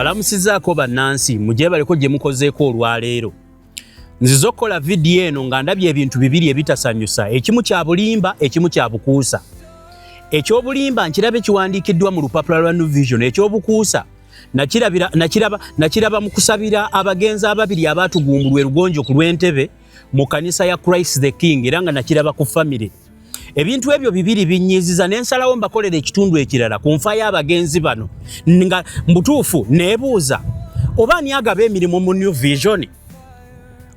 Mbalamusizaako bannansi, mugyebaleko gye mukozeeko olwaleero. Nzize okukola vidiyo eno nga ndabye ebintu bibiri ebitasanyusa, ekimu kya bulimba, ekimu kya bukuusa. Ekyobulimba nkiraba ekiwandiikiddwa mu lupapula lwa New Vision, ekyobukuusa nakirabira nakiraba nakiraba mu kusabira abagenzi ababiri abaatugumbulwa e Lugonjo ku lw'Entebe mu kanisa ya Christ the King, era nga nakiraba ku famire. Ebintu ebyo bibiri binnyiiziza ne nsalawo mbakolera ekitundu ekirala ku nfa y'abagenzi bano, nga mbutuufu neebuuza oba ani agaba emirimu mu New Vision.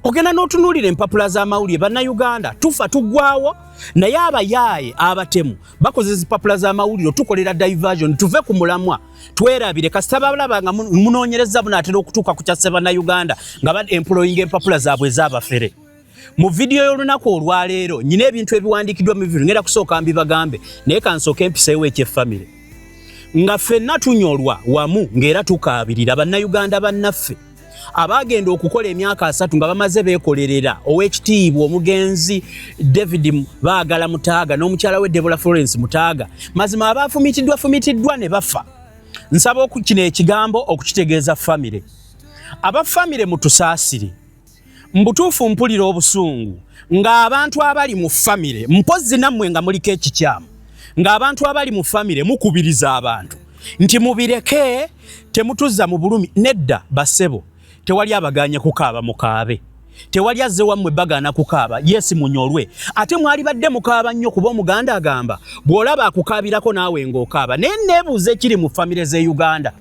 Ogenda n'otunuulira empapula z'amawulire, Bannayuganda tufa tuggwawo, naye abayaaye abatemu bakozesa ezipapula z'amawulire otukolera diversion tuve ku mulamwa twerabire. Kasita balaba nga munoonyereza bunaatera okutuuka ku kyasse Bannayuganda, nga ba employinga empapula zaabwe ez'abafere. Mu vidiyo y'olunaku olwaleero nyina ebintu ebiwandiikiddwa mu vidiyo, ngenda kusooka mbibagambe, naye kansooke empiseewo eky'effamire. Nga ffenna tunyolwa wamu ng'era tukaabirira Bannayuganda bannaffe abaagenda okukola emyaka 30 nga bamaze beekolerera, ow'ekitiibwa omugenzi David Baagala Mutaaga n'omukyala we Debola Florence Mutaaga, mazima abaafumitiddwa fumitiddwa ne bafa. Nsaba kino ekigambo okukitegeeza famire. Aba famire, mutusaasire. Mbutuufu mpulira obusungu ng'abantu abali mu famire, mpozzi nammwe nga muliko ekikyamu, ng'abantu abali mu famire mukubiriza abantu nti mubireke, temutuzza mu bulumi. Nedda bassebo, tewali abaganye kukaaba, mukaabe. Tewali azze wammwe bagaana kukaaba. Yes, munyolwe, ate mwali badde mukaaba nnyo, kuba Omuganda agamba bw'olaba akukaabirako naawe ng'okaaba. Naye neebuuza ekiri mu famire z'e Uganda.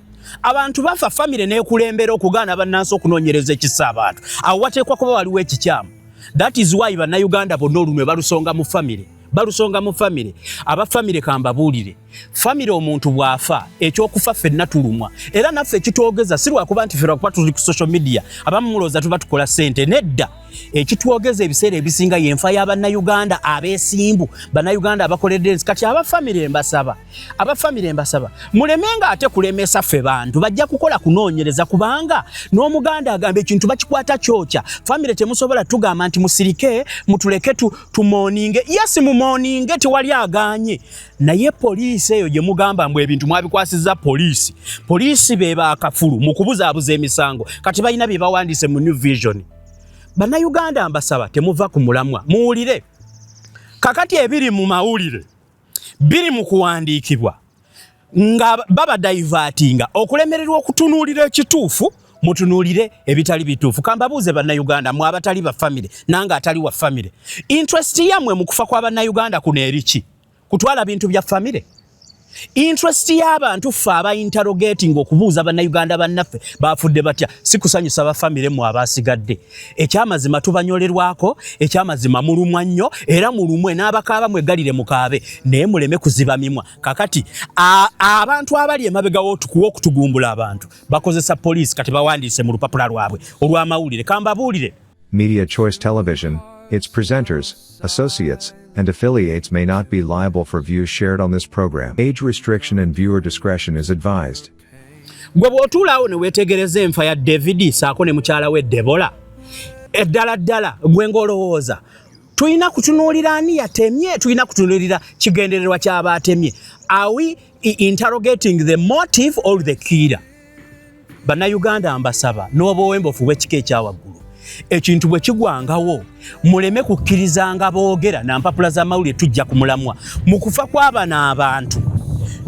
Abantu bafa, famire nekulembera okugaana bannansi okunoonyereza ekissa abantu. Awo wateekwa kuba waliwo ekikyamu. That is why Bannayuganda bonna olunwe balusonga mu famire, balusonga mu famire. Aba famire, kambabuulire, famire omuntu bw'afa, ekyokufa ffenna tulumwa, era naffe ekitwogeza si lwakuba nti ffe lwakuba tuli ku social media, abamu mulowooza tuba tukola ssente. Nedda, ekitwogeza ebiseera ebisinga yenfa y'Abannayuganda abeesimbu, Bannayuganda abakoledde ensi. Kati aba famire mbasaba, aba famire mbasaba muleme nga ate kulemesa ffe bantu bajja kukola kunoonyereza, kubanga n'Omuganda agamba ekintu bakikwata kyokya. Famire temusobola tugamba nti musirike mutuleke tumourninge. Yes, mumourninge, tewali aganye, naye poliisi eyo gye mugamba mbu ebintu mwabikwasizza poliisi, poliisi be bakafulu mu kubuzaabuza emisango. Kati balina bye bawandiise mu New Vision. Bannayuganda mbasaba temuva ku mulamwa, muwulire. Kakati ebiri mu mawulire biri mu kuwandiikibwa nga baba divertinga okulemererwa okutunuulira ekituufu, mutunuulire ebitali bituufu. Kambabuuze Bannayuganda mwe abatali ba famire, nange atali wa famire, interest yammwe mu kufa kwa Bannayuganda kuno eriki? Kutwala bintu bya famire? Interest y'abantu ffe aba interrogating, okubuuza Bannayuganda bannaffe bafudde batya, si kusanyusa bafamire mu abasigadde. Ekyamazima tubanyolerwako, ekyamazima mulumwa nnyo, era mulumwe n'abakaaba mwegalire mukaabe, naye muleme kuziba mimwa. Kakati abantu abali emabega w'okutugumbula abantu bakozesa poliisi. Kati bawandiise mu lupapula lwabwe olw'amawulire. Kambabuulire. Media Choice Television, its presenters, associates, and affiliates may not be liable for views shared on this program. Age restriction and viewer discretion is advised. Gwe bw'otuulaawo ne weetegereza enfa ya David saako ne mukyala we Debola, eddala ddala gwe ng'olowooza tulina kutunuulira ani yatemye? Tulina kutunuulira kigendererwa ky'abaatemye? Are we interrogating the motive or the killer? Bannayuganda mbasaba n'obuwembofu bw'ekika ekyawaggulu, ekintu bwe kigwangawo muleme kukkirizanga boogera na mpapula z'amawulire. Tujja ku mulamwa. Mu kufa kw'abano abantu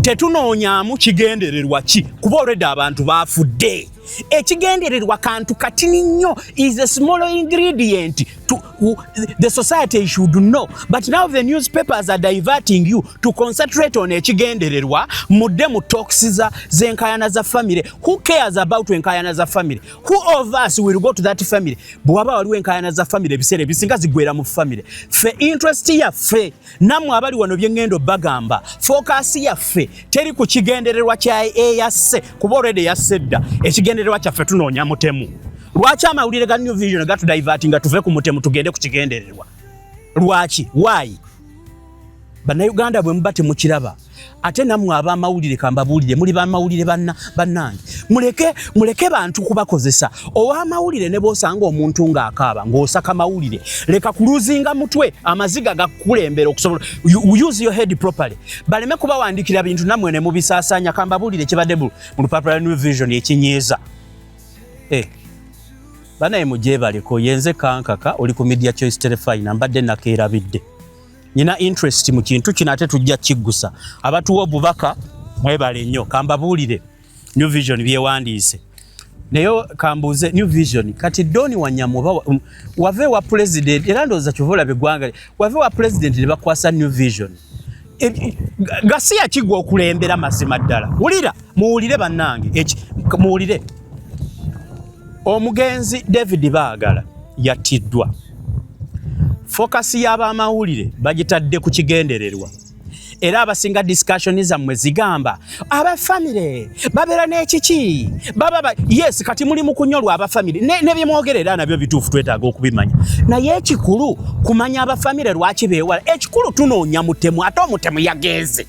tetunoonyaamu kigendererwa ki, kuba olwedde abantu baafudde. Ekigendererwa kantu katini nnyo, is a small ingredient to the society should know, but now the newspapers are diverting you to concentrate on ekigendererwa, mudde mu talks z'enkayana za family. Who cares about enkayana za family? Who of us will go to that family? Bwewaba waliwo enkayana za family, ebiseera ebisinga zigwera mu family. Ffe interest yaffe, nammwe abali wano byeŋŋendo bagamba, focus yaffe teri ku kigendererwa kya eyasse, kuba already yasse dda. Ekigendererwa kyaffe tunoonya mutemu. Lwaki amawulire ga New Vision gatudivertinga tuve ku mutemu tugende ku kigendererwa? Lwaki? Why? Bannayuganda bwe muba temukiraba, Ate nammwe ab'amawulire, kambabuulire, muli bamawulire bannange, muleke muleke bantu kubakozesa. Ow'amawulire ne bw'osanga omuntu ng'akaaba ng'osaka mawulire, leka kuluzinga mutwe, amaziga gakukulembera okusobola use your head properly. Baleme kubawandiikira bintu nammwe ne mubisaasaanya. Kambabuulire kibadde mu lupapula lwa New Vision ekinyiiza. Banaye mugyebaleko, yenze Kankaka, oli ku Media Choice Terefayina. Mbadde nakeerabidde, nyina interest mu kintu kino, ate tujja kiggusa. Abatuwa obubaka mwebale nnyo. Kambabuulire New Vision byewandiise, naye kambuuze New Vision, kati Doni Wanyamu oba wava ewa president, era ndowooza kyova olaba eggwanga, wava ewa president ne bakwasa New Vision. Gasiya kigwa okulembera mazima ddala. Wulira, muwulire bannange, muwulire. Omugenzi David Baagala yattiddwa, focus y'abamawulire bagitadde ku kigendererwa, era abasinga discussion zammwe zigamba abafamire babeera n'ekiki baba yes, kati muli mu kunyolwa abafamire ne byemwogera era nabyo bituufu, twetaaga okubimanya, naye ekikulu kumanya abafamire lwaki beewala. Ekikulu tunoonya mutemu, ate omutemu yagenze.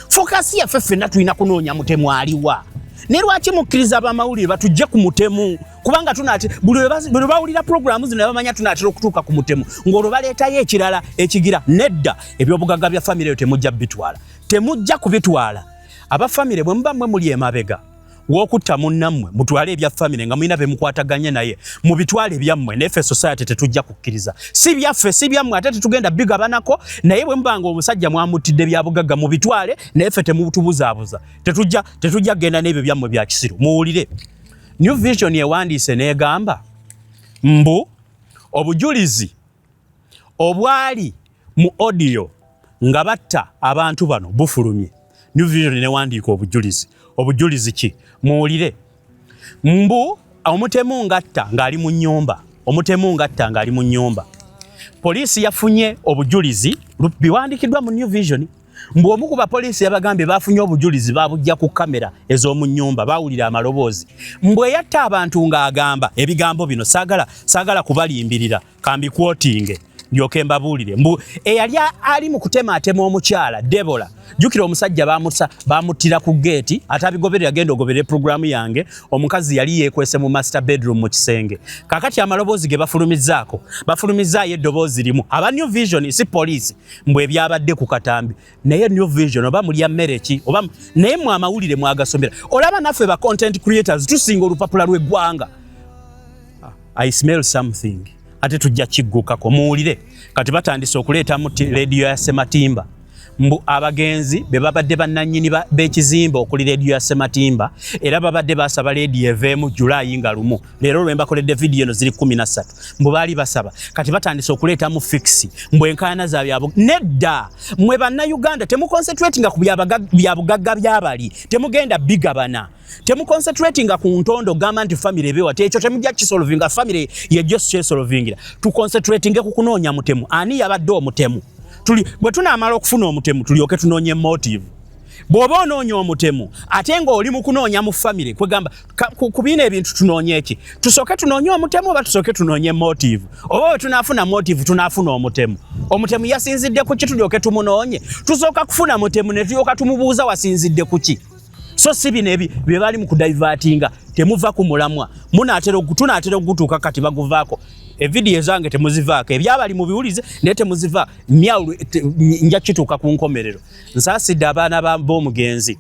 Focus yaffe ffenna tulina kunoonya mutemu aliwa. Ne lwaki mukkiriza abamawulire batujje ku mutemu? Kubanga tunate buli lwe bawulira puroguramu zino ne bamanya tunaatera okutuuka ku mutemu, ng'olwo baleetayo ekirala ekigira nedda. Ebyobugagga bya famire eyo temujja bitwala, temujja kubitwala. Abafamire bwe muba mmwe muli emabega w'okutta munnammwe, mutwale ebya famire nga mulina bemukwataganye naye, mubitwale byammwe, naye ffe society tetujja kukkiriza. Si byaffe, si byammwe, ate tetugenda bigabanako. Naye bwe muba nga omusajja mwamuttidde byabugagga, mubitwale, naye ffe temutubuzaabuza, tetujja kugenda n'ebyo byammwe bya kisiru. Muwulire, New Vision ewandiise n'egamba mbu obujulizi obwali mu audio nga batta abantu bano bufulumye. New Vision newandiika obujulizi. Obujulizi ki? Muwulire. Mbu omutemu ngatta ng'ali mu nnyumba, omutemu ngatta ng'ali mu nnyumba, poliisi yafunye obujulizi. Biwandiikiddwa mu New Vision mbu omu ku bapoliisi yabagambye bafunye obujulizi, babujja ku kamera ez'omu nnyumba, bawulira amaloboozi. Mbu eyatta abantu ng'agamba ebigambo bino, saagala kubalimbirira, kambikwotinge ndyoke mbabuulire. Mbu eyali ali mu kutemaatema omukyala Debola, jjukira omusajja bamuttira ku geeti, ate abigoberera genda ogoberere puroguramu yange. Omukazi yali yeekwese mu master bedroom mu kisenge. Kaakati amaloboozi ge bafulumizzaako, bafulumizzaayo eddoboozi limu, aba New Vision si poliisi, mbu ebyabadde ku katambi. Naye New Vision, oba mulya mmere ki oba, naye mwe amawulire mwagasomera. Olaba naffe ba content creators tusinga olupapula lw'eggwanga. I smell something, ate tujja kiggukako. Muwulire, kati batandise okuleetamu leediyo ya Sematimba. Mbu abagenzi be babadde bannannyini b'ekizimbe okuli leediyo ya Sematimba, era babadde basaba leediyo eveemu Julayi nga 1. Leero lwe mbakoledde vidiyo eno ziri 13. Mbu baali basaba, kati batandise okuleetamu fix, mbu enkaayana za byabo. Nedda, mwe Bannayuganda temuconcentratinga ku byabugagga byabali, temugenda bigabana. Temuconcentratinga ku ntondo gamba nti famire ebewa, ekyo temujja kisolvinga, famire yejjo kyesolvingira. Tuconcentratinge ku kunoonya mutemu. Ani yabadde omutemu? Tuli bwe tunaamala okufuna omutemu, tulyoke tunoonye motive. Bw'oba onoonya omutemu ate ng'oli mu kunoonya mu famire, kwegamba ku bino ebintu tunoonye eki? Tusooke tunoonye omutemu oba tusooke tunoonye motive? Oba bwe tunaafuna motive tunaafuna omutemu? Omutemu yasinzidde ku ki tulyoke tumunoonye? Tusooka kufuna mutemu ne tulyoka tumubuuza wasinzidde ku ki, so si bino ebi bye bali mu kudivertinga. Temuva ku mulamwa, tunaatera okugutuuka. Kati baguvaako. Evidiyo ezange temuzivaako, ebyabali mubiwulize naye temuziva myawulu. Nja kituuka ku nkomerero. Nsaasidde abaana b'omugenzi.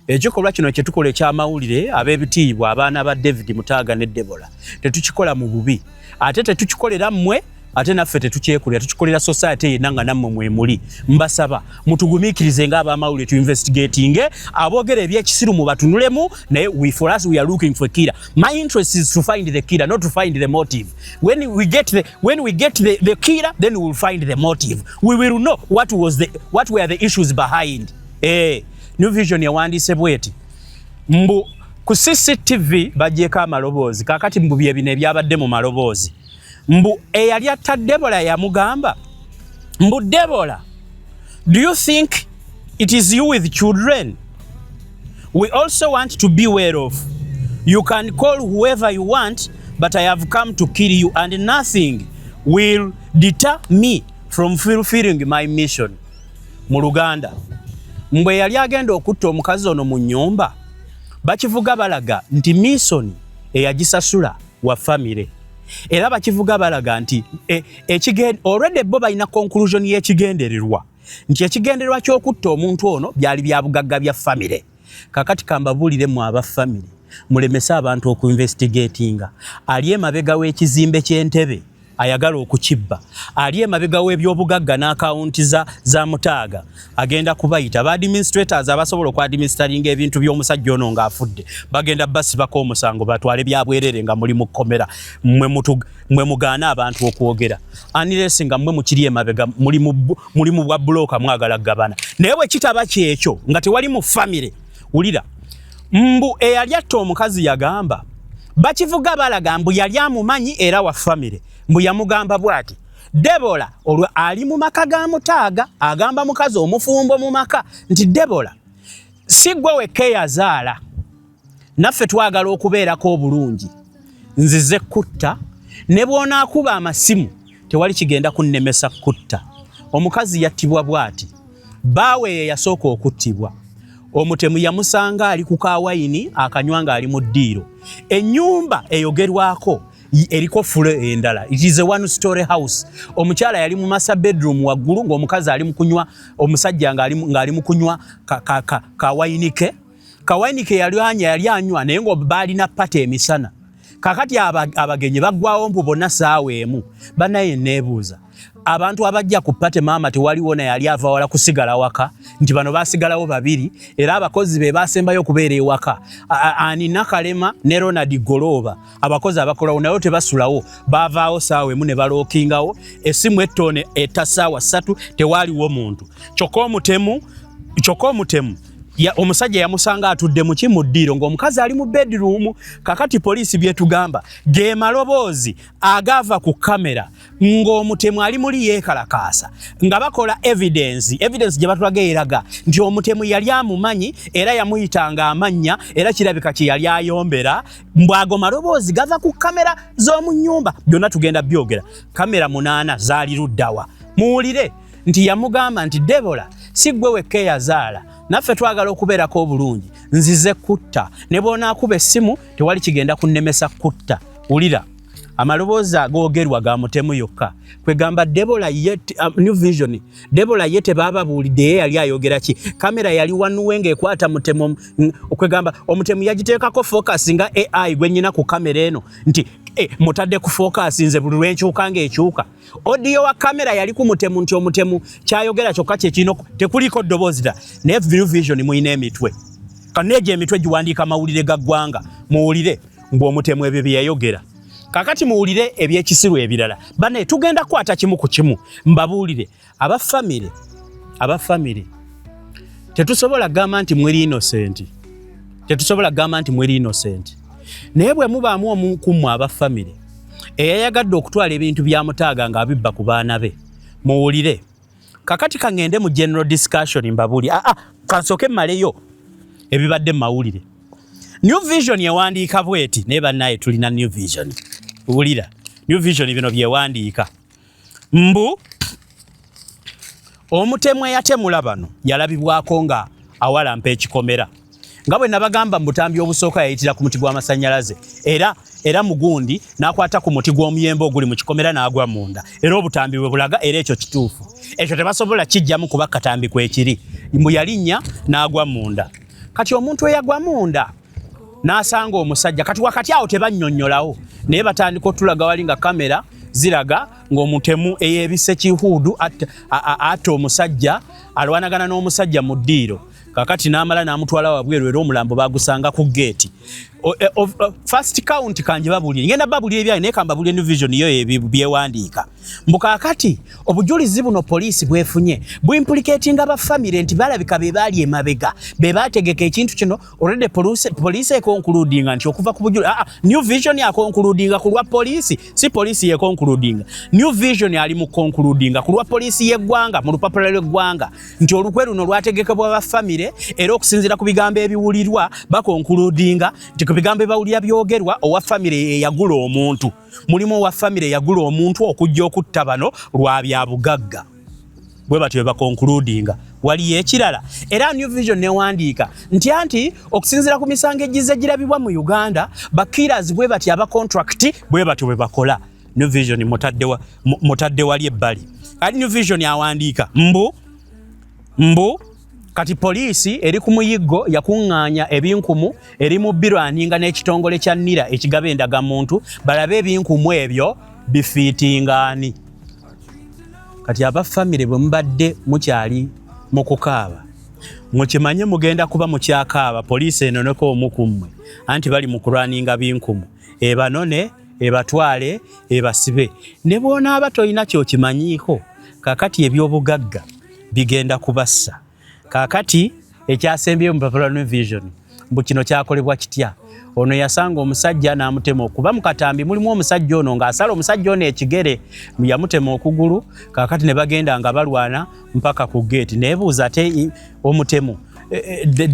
Ekikolwa kino kye tukola ekyamawulire, ab'ebitiibwa abaana ba David Mutaaga ne Debola, tetukikola mu bubi, ate tetukikolera mmwe, ate naffe tetukyekolera, tukikolera society yenna nga nammwe mwemuli. Mbasaba mutugumiikirize ng'abamawulire, tuinvestigatinge. Aboogera ebyekisiru mubatunulemu, naye for us, we are looking for killer. My interest is to find the killer, not to find the motive. When we get the killer, then we will find the motive. We will know what were the issues behind. New Vision yawandiise bweti mbu ku CCTV bagyeko amaloboozi. Kakati mbu bye bino ebyabadde mu maloboozi. Mbu eyali atta Debola yamugamba mbu, "Debola, do you think it is you with children? We also want to be well off. You can call whoever you want, but I have come to kill you and nothing will deter me from fulfilling my mission." Mu Luganda, Mbwe yali agenda okutta omukazi ono mu nnyumba, bakivuga balaga nti miisoni eyagisasula wa famire, era bakivuga balaga nti already bo balina conclusion y'ekigendererwa nti ekigendererwa ky'okutta omuntu ono byali bya bugagga bya famire. Kakati kambabuulire mu aba famire, mulemese abantu okuinvestigatinga. Ali emabega w'ekizimbe ky'Entebe ayagala okukibba, ali emabega w'ebyobugagga n'akawunti za Mutaaga agenda kubayita ba administrators abasobola okuadministeringa ebintu by'omusajja ono ng'afudde. Bagenda basibako omusango, batwale byabwerere nga muli mu kkomera. Mmwe mugaana abantu okwogera, unless nga mmwe mukiri emabega muli mu bwa bulooka mwagala gabana. Naye bwe kitaba kyekyo nga tewali mu famire, wulira mbu eyali atta omukazi yagamba, bakivuga balaga mbu yali amumanyi era wa famire, mbu yamugamba bw'ati: "Debola," olwo ali mu maka ga Mutaaga, agamba mukazi omufumbo mu maka nti, "Debola, si gwe wekka eyazaala, naffe twagala okubeerako obulungi. Nzize kutta, ne bw'onaakuba amasimu tewali kigenda kunnemesa kutta." Omukazi yattibwa bw'ati: bbaawe ye yasooka okuttibwa. Omutemu yamusanga ali ku kawayini akanywa ng'ali mu ddiiro. Ennyumba eyogerwako eriko floor endala, it is a one story house. Omukyala yali mu master bedroom waggulu, ng'omukazi ali mu kunywa, omusajja ng'ali mu kunywa kawayini ke. Kawayini ke yali anywa, yali anywa naye nga baalina party emisana. Kakati abagenyi baggwawo mbu bonna saawa 1. Bannaye, neebuuza, abantu abajja ku party, maama tewaliwo naye yali ava wala kusigala waka, nti bano basigalawo babiri, era abakozi be basembayo okubeera ewaka, ani, Nakalema ne Ronald Golooba, abakozi abakolawo nayo tebasulawo, bavaawo saawa 1 ne balookingawo essimu ettoone etta saawa 3, tewaaliwo muntu. Kyokka omutemu omusajja yamusanga atudde muki, mu ddiiro, ng'omukazi ali mu bedroom. Kakati poliisi byetugamba ge maloboozi agava ku kamera ng'omutemu ali muli yeekalakaasa nga bakola evidence. Evidence gye batulaga eraga nti omutemu yali amumanyi era yamuyitanga amannya, era kirabika kye yali ayombera. Mbwago maloboozi gava ku kamera z'omu nnyumba. Byonna tugenda byogera. Kamera 8 zaali luddawa? Muwulire nti yamugamba nti, "Debola, si ggwe wekka eyazaala, naffe twagala okubeerako obulungi. Nzize kutta, ne bw'onaakuba essimu tewali kigenda kunnemesa kutta." Wulira amaloboozi agoogerwa ga mutemu yokka. Kwegamba Debola ye, New Vision, Debola ye tebababuulidde ye yali ayogera ki. Kamera yali wanuwe ng'ekwata mutemu. Kwegamba omutemu yagiteekako focus nga AI gwe nnyina ku kamera eno nti mutadde ku focus, nze buli lwenkyuka ng'ekyuka. Audio wa kamera yali ku mutemu, nti omutemu kyayogera kyokka kyekirina, tekuliko ddoboozi dda. Naye New Vision muyina emitwe, kaneegyo emitwe giwandiika amawulire ga ggwanga. Muwulire ng'omutemu ebyo bye yayogera. Kakati muwulire ebyekisiru ebirala. Bane, tugenda kukwata kimu ku kimu mbabuulire. Abafamire, abafamire, tetusobola kugamba nti mweri innocent, tetusobola kugamba nti mweri innocent, naye bwe mubaamu omu ku mmwe abafamire eyayagadde okutwala ebintu bya Mutaaga ng'abibba ku baana be, muwulire. Kakati kaŋŋende mu general discussion mbabuulire. Aa, kansooke mmaleyo ebibadde mu mawulire. New Vision ewandiika bweti, naye bannaye tulina New Vision. Wulira New Vision bino byewandiika, mbu omutemu eyatemula bano yalabibwako nga awalampa ekikomera. Nga bwe nabagamba mu butambi obusooka, yayitira ku muti gw'amasannyalaze, era mugundi n'akwata ku muti gw'omuyembe oguli mu kikomera n'agwa munda, era obutambi bwe bulaga, era ekyo kituufu, ekyo tebasobola kijjamu kuba katambi kwekiri. Mbu yalinnya n'agwa munda. Kati omuntu eyagwa munda n'asanga omusajja, kati wakati awo tebannyonnyolawo, naye batandika otulaga wali nga kamera ziraga ng'omutemu eyeebise kihuudu atta omusajja, alwanagana n'omusajja mu ddiiro. Kakati n'amala n'amutwala wabweru, era omulambo bagusanga ku geeti. First count kanje babulire, ngenda babulire ebyayo, naye kambabulire New Vision yo byewandiika mbu kaakati obujulizi buno poliisi bwefunye buimplicatinga bafamire nti balabika be baali emabega, be baategeka ekintu kino. Already poliisi ekonkuludinga nti okuva ku bujulizi, New Vision akonkuludinga ku lwa poliisi, si poliisi yekonkuludinga. New Vision ali mu konkuludinga ku lwa poliisi y'eggwanga mu lupapula lw'eggwanga nti olukwe luno lwategekebwa bafamire, era okusinziira ku bigambo ebiwulirwa, bakonkuludinga nti ku bigambo ebawulira byogerwa, owa famire eyagula omuntu, mulimu owa famire eyagula omuntu okujja okutta bano lwa bya bugagga. Bwe batyo bwe bakonkuludinga. Waliyo ekirala era New Vision newandiika nti anti okusinziira ku misango egizze girabibwa mu Uganda, ba killers bwe bati, aba contract bwe batyo bwe bakola. New Vision mutadde wali ebbali. Kati New Vision awandiika mbu kati poliisi eri ku muyiggo, yakuŋŋaanya ebinkumu, eri mu birwaninga n'ekitongole kya NIRA ekigaba endagamuntu, balabe ebinkumu ebyo bifiitingaani. Kati aba famire bwe mubadde mukyali mu kukaaba, mukimanye mugenda kuba mukyakaaba. Poliisi enoneko omu ku mmwe, anti bali mu kulwaninga binkumu, ebanone, ebatwale, ebasibe. Ne bw'onaaba tolina kyokimanyiiko, kakati ebyobugagga bigenda kubassa. Kakati ekyasembyeyo mu papula New Vision, mbu kino kyakolebwa kitya? Ono yasanga omusajja n'amutema okuba mu katambi mulimu omusajja ono ng'asala omusajja ono ekigere, yamutema okugulu. Kakati ne bagenda nga balwana mpaka ku geeti. Neebuuza ate omutemu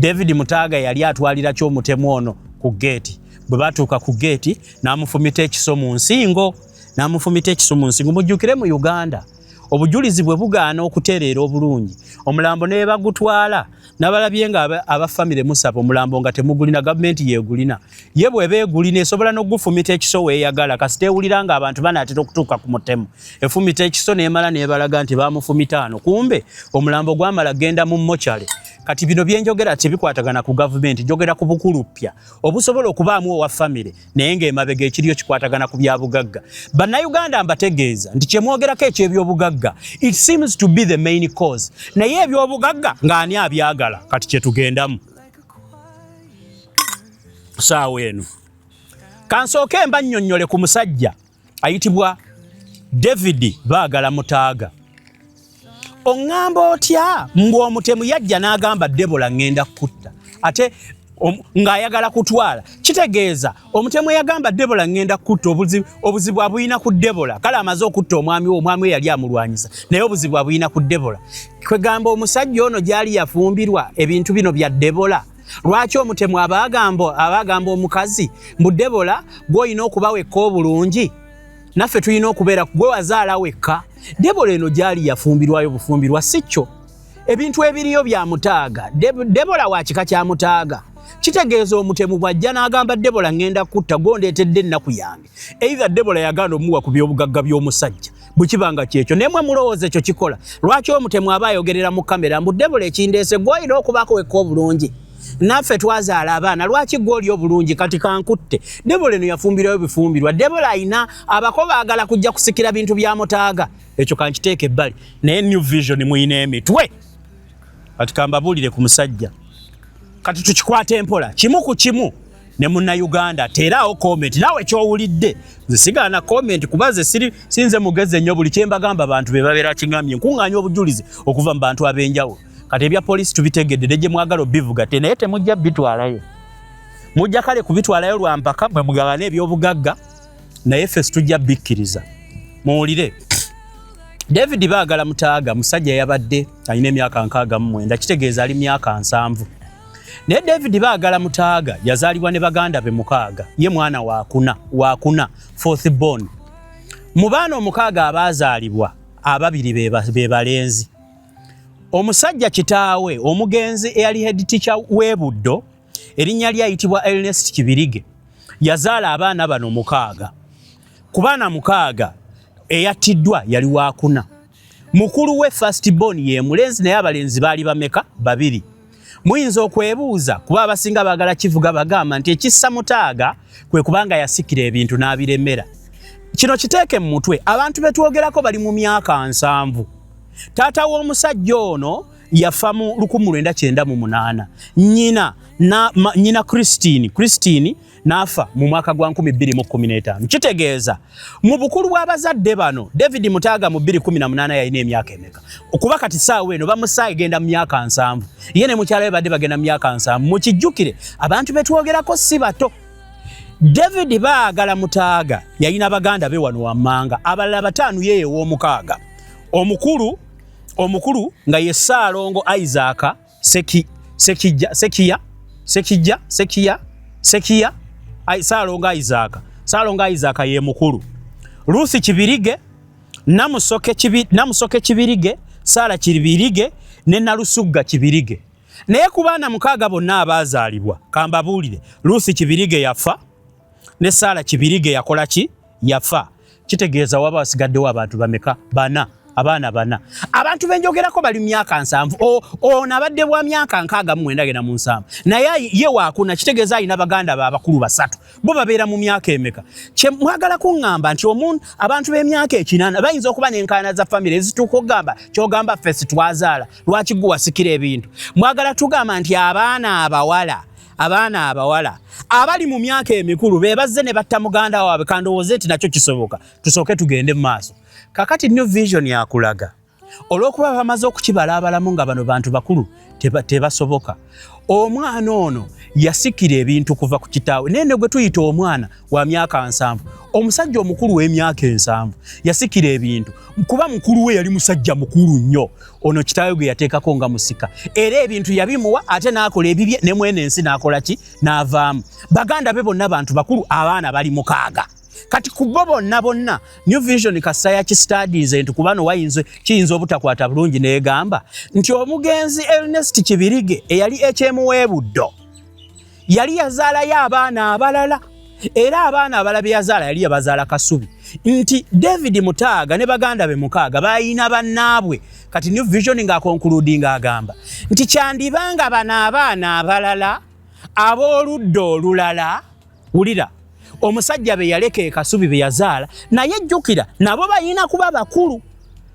David Mutaaga yali atwalira ki omutemu ono ku geeti? Bwe batuuka ku geeti n'amufumita ekiso mu nsingo, n'amufumita ekiso mu nsingo. Mujjukire mu Uganda obujulizi bwe bugaana okutereera obulungi, omulambo ne bagutwala. Nabalabye nga aba famire musaba omulambo nga temugulina, gavumenti yeegulina. Ye bw'eba egulina esobola n'okugufumita ekiso weeyagala, kasita ewulira nga abantu banaatera okutuuka ku mutemu, efumita ekiso n'emala n'ebalaga nti bamufumita ano, kumbe omulambo gwamala genda mu mortuary. Kati bino byenjogera tebikwatagana ku gavumenti, njogera ku bukuluppya obusobola okubaamu owa famire, naye ng'emabega ekiriyo kikwatagana ku byabugagga. Bannayuganda, mbategeeza nti kyemwogerako ekyebyobugagga, it seems to be the main cause. Naye ebyobugagga ng'ani abyagala? Kati kyetugendamu saawa eno, kansooke mba nnyonnyole ku musajja ayitibwa David Baagala Mutaaga. Oŋŋamba otya mbu omutemu yajja n'agamba Debola, "Ŋŋenda kutta," ate ng'ayagala kutwala? Kitegeeza omutemu eyagamba Debola, "Ŋŋenda kutta," obuzibu abuyina ku Debola. Kale amaze okutta omwami we, omwami we yali amulwanyisa, naye obuzibu abuyina ku Debola. Kwegamba omusajja ono gyali yafumbirwa ebintu bino bya Debola. Lwaki omutemu abaagamba omukazi mbu, "Debola, gw'olina okuba wekka obulungi, naffe tulina okubeera, gwe wazaala wekka"? Debola eno gyali yafumbirwayo bufumbirwa, si kyo? Ebintu ebiriyo bya Mutaaga. Debola wa kika kya Mutaaga. Kitegeeza omutemu bw'ajja n'agamba Debola, "Ŋŋenda kutta, gwondeetedde ennaku yange," either Debola yagaana omuwa ku byobugagga by'omusajja. Bwe kiba nga kyekyo, naye mwe mulowooza ekyo kikola? Lwaki omutemu aba ayogerera mu kamera mbu, "Debola, ekindeese, gw'olina okubaako wekka obulungi, naffe twazaala abaana, lwaki gwe oli obulungi, kati kankutte"? Debola eno yafumbirwayo bifumbirwa. Debola ayina abako baagala kujja kusikira bintu bya Mutaaga. Ekyo kankiteeka ebbali, naye New Vision muyina emitwe. Kati kambabuulire ku musajja. Kati tukikwata empola kimu ku kimu ne Munnayuganda teeraawo comment naawe kyowulidde. Nze sigaana comment, kuba nze siri sinze mugezi ennyo. Buli kyembagamba bantu be babeera kiŋŋambye, nkuŋŋaanya obujulizi okuva mu bantu ab'enjawulo. Kati ebya poliisi tubitegedde, ne gye mwagala obivuga te, naye temujja bitwalayo. Mujja kale kubitwalayo lwa mpaka, mwe mugabane ebyobugagga, naye ffe situjja bikkiriza. Muwulire, David Baagala Mutaaga musajja yabadde alina emyaka 69, kitegeeza ali myaka 70. Naye David Baagala Mutaaga yazaalibwa ne baganda be mukaaga, ye mwana wakuna, wakuna, fourth born. Mu baana omukaaga abaazaalibwa, ababiri be balenzi. Omusajja kitaawe omugenzi eyali head teacher w'e Buddo, erinnya lye ayitibwa Ernest Kibirige, yazaala abaana bano mukaaga. Ku baana mukaaga, eyattiddwa yali wakuna. Mukulu we first born ye mulenzi, naye abalenzi baali bameka? Babiri. Muyinza okwebuuza, kuba abasinga baagala kivuga, bagamba nti ekissa Mutaaga kwe kubanga yasikira ebintu n'abiremera. Kino kiteeke mu mutwe, abantu betwogerako bali mu myaka 70. Taata w'omusajja ono yafa mu 1998, nyina na, nyina Christine n'afa mu mwaka gwa 2015. Kitegeeza mu bukulu bw'abazadde bano, David Mutaaga mu 2018 yalina emyaka emeka? Okuba kati saawa eno bamusaa egenda mu myaka 70, ye ne mukyala we badde bagenda mu myaka 70. Mukijjukire, abantu betwogerako si bato. David Baagala Mutaaga yalina baganda be wano wammanga abalala bataano, ye ow'omukaaga. Omukulu nga ye Ssaalongo Isaac Sekijja, Sekiya, Sekijja, Sekiya, Sekiya, Ssaalongo Isaac, Ssaalongo Isaac ye mukulu. Ruth Kibirige, Namusoke Kibirige, Sara Kibirige. ne Nalusugga Kibirige. Naye ku baana 6 bonna abaazaalibwa, kambabuulire, Ruth Kibirige yafa ne Sara Kibirige yakola ki? Yafa. Kitegeeza waba wasigaddewo abantu bameka? 4. Abaana 4. Abantu benjogerako bali myaka 70. Ono abadde bwa myaka 69 genda mu 70. Naye ye waakuna, kitegeeza alina baganda be abakulu 3. Bo babeera mu myaka emeka? Kye mwagala kuŋŋamba nti abantu b'emyaka 80 bayinza okuba n'enkaayana za famire ezituuka okugamba ky'ogamba ffe sitwazaala, lwaki gwe wasikira ebintu? Mwagala tugamba nti abaana abawala abali mu myaka emikulu be bazze ne batta muganda waabwe. Kandowooze nti nakyo kisoboka. Tusooke tugende mu maaso. Kakati New Vision yakulaga olw'okuba bamaze okukibala abalamu nga bano bantu bakulu tebasoboka. Omwana ono yasikira ebintu kuva ku kitaawe, naye ne gwe tuyita omwana wa myaka 70, omusajja omukulu w'emyaka 70 yasikira ebintu kuba mukulu we yali musajja mukulu nnyo. Ono kitaawe gwe yateekako nga musika, era ebintu yabimuwa ate n'akola ebibye ne mwene ensi n'akola ki? N'avaamu. Baganda be bonna bantu bakulu, abaana bali 6. Kati ku bo bonna bonna New Vision kasaya ki studies nti ku bano kiyinza obutakwata bulungi, n'egamba nti omugenzi Ernest Kibirige eyali HM w'Ebuddo yali yazaalayo abaana abalala, era abaana abalala be yazaala yali yabazaala Kasubi, nti David Mutaaga ne baganda be 6 balina bannaabwe. Kati New Vision ng'akonkuludinga agamba nti kyandibanga bano abaana abalala ab'oludda olulala, wulira, omusajja be yaleka e Kasubi be yazaala, naye jjukira nabo balina kuba bakulu.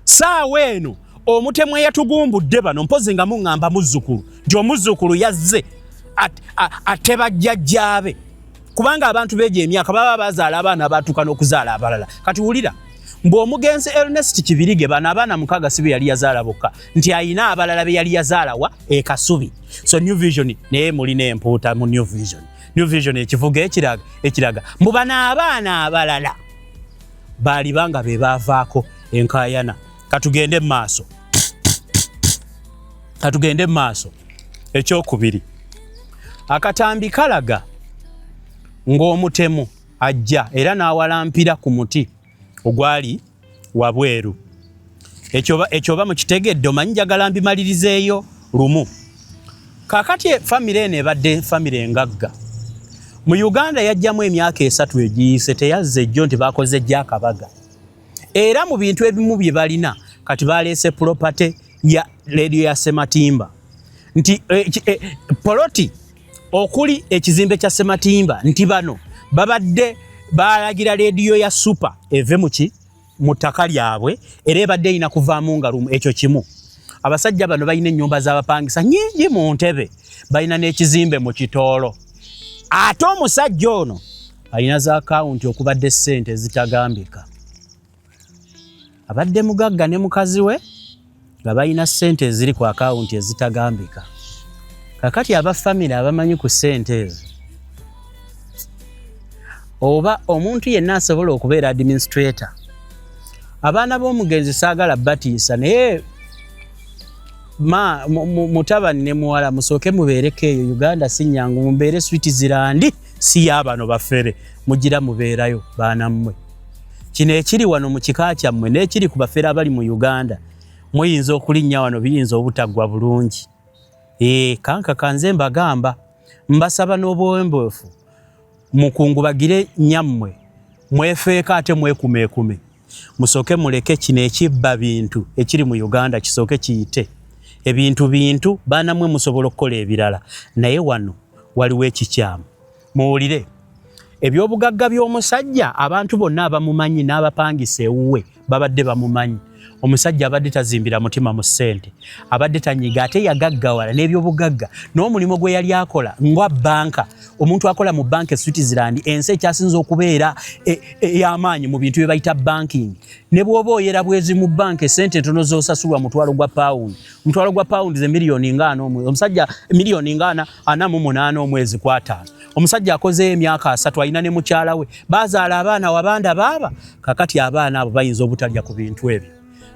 Saawa eno omutemu eyatugumbudde bano, mpozi nga muŋŋamba muzzukulu, nti omuzzukulu yazze ate bajjajjaabe, kubanga abantu beegyo emyaka baba bazaala abaana abatuuka n'okuzaala abalala. Kati wulira, mbu omugenzi Ernest Kibirige bano abaana 6 si be yali yazaala bokka, nti ayina abalala be yali yazaala wa e Kasubi. So New Vision naye mulina empuuta mu New Vision. New Vision ekivuga ekiraga mbu bano abaana abalala baalibanga be baavaako enkaayana. Katugende mu maaso. Ekyokubiri, akatambi kalaga ng'omutemu ajja era n'awalampira ku muti ogwali wabweru. Ekyo oba mukitegedde, omanyi njagala mbimalirizeeyo lumu. Kaakati famire eno ebadde famire engagga mu Uganda, yajjamu emyaka 3 egiyise, teyazza ejjo nti bakoze ejja akabaga. Era mu bintu ebimu bye balina kati baleese property ya leediyo ya Sematimba, nti poloti okuli ekizimbe kya Sematimba, nti bano babadde balagira leediyo ya Super eve muki mu ttaka lyabwe, era ebadde erina kuvaamu nga lumu. Ekyo kimu. Abasajja bano balina ennyumba z'abapangisa nyingi mu Ntebe, balina n'ekizimbe mu Kitoolo. Ate omusajja ono alina za akawunti okubadde ssente ezitagambika. Abadde mugagga ne mukazi we nga balina ssente eziri ku akawunti ezitagambika. Kakati aba famire abamanyi ku ssente ezo, oba omuntu yenna asobola okubeera administrator. Abaana b'omugenzi saagala batiisa, naye mutabani ne muwala musooke mubeereko eyo. Uganda si nyangu, mubeere Switzerland, si y'abano bafere, mugira mubeerayo baana mmwe. Kino ekiri wano mu kika kyammwe n'ekiri ku bafere abali mu Uganda, muyinza okulinnya wano, biyinza obutaggwa bulungi. Kanka kanze mbagamba, mbasaba n'obuwombeefu mukungubagire nyammwe, mwefeeko ate mwekumeekume. Musooke muleke kino ekibba bintu ekiri mu Uganda kisooke kiyite. Ebintu bintu, baana mmwe musobola okukola ebirala, naye wano waliwo ekikyamu. Muwulire ebyobugagga by'omusajja, abantu bonna abamumanyi n'abapangisa ewuwe babadde bamumanyi. Omusajja abadde tazimbira mutima mu ssente, abadde tanyiga, ate yagaggawala n'ebyobugagga n'omulimu gwe yali akola nga banka. Omuntu akola mu banka e Switzerland, ensi ekyasinze okubeera ey'amaanyi mu bintu bye bayita banking, ne bw'oba oyera bwezi mu banka, essente entono z'osasulwa mutwalo gwa pawundi. Omutwalo gwa pawundi ze miliyoni nga ana omwezi. Omusajja miliyoni nga 48 omwezi ku 5. Omusajja akozeeyo emyaka 3, alina ne mukyala we, bazaala abaana wabanda baaba. Kakati abaana abo bayinza obutalya ku bintu ebyo.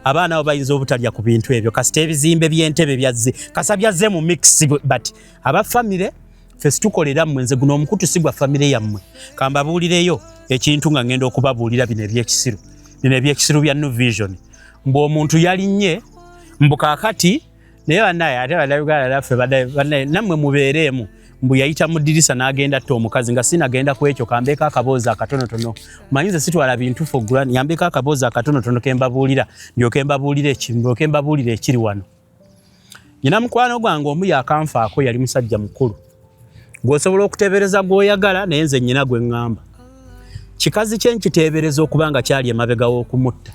Abaana abo bayinza obutalya ku bintu ebyo kasita ebizimbe by'entebe byazze, kasa byazze mu mix. But aba famire ffe situkolera mmwe, nze guno omukutu si gwa famire yammwe. Kambabuulireyo ekintu nga ngenda okubabuulira bino ebyekisiru, bino ebyekisiru bya New Vision. Mbu omuntu yalinnye, mbu kaakati Naye bannaye ate Bannayuganda naffe bannaye nammwe mubeereemu. Mbu yayita mu ddirisa n'agenda atta omukazi. Nga sinagenda ku ekyo, kambeeko akaboozi akatonotono. Manyi nze sitwala bintu for granted. Yambeeko akaboozi akatonotono ke mbabuulira, ndyoke mbabuulire ndyoke mbabuulire ekiri wano. Nyina mukwano gwange omu yakanfaako, yali musajja mukulu gw'osobola okuteebereza gw'oyagala, naye nze nnyina gwe ŋŋamba. Kikazi kye nkiteebereza okuba nga kyali emabega w'okumutta.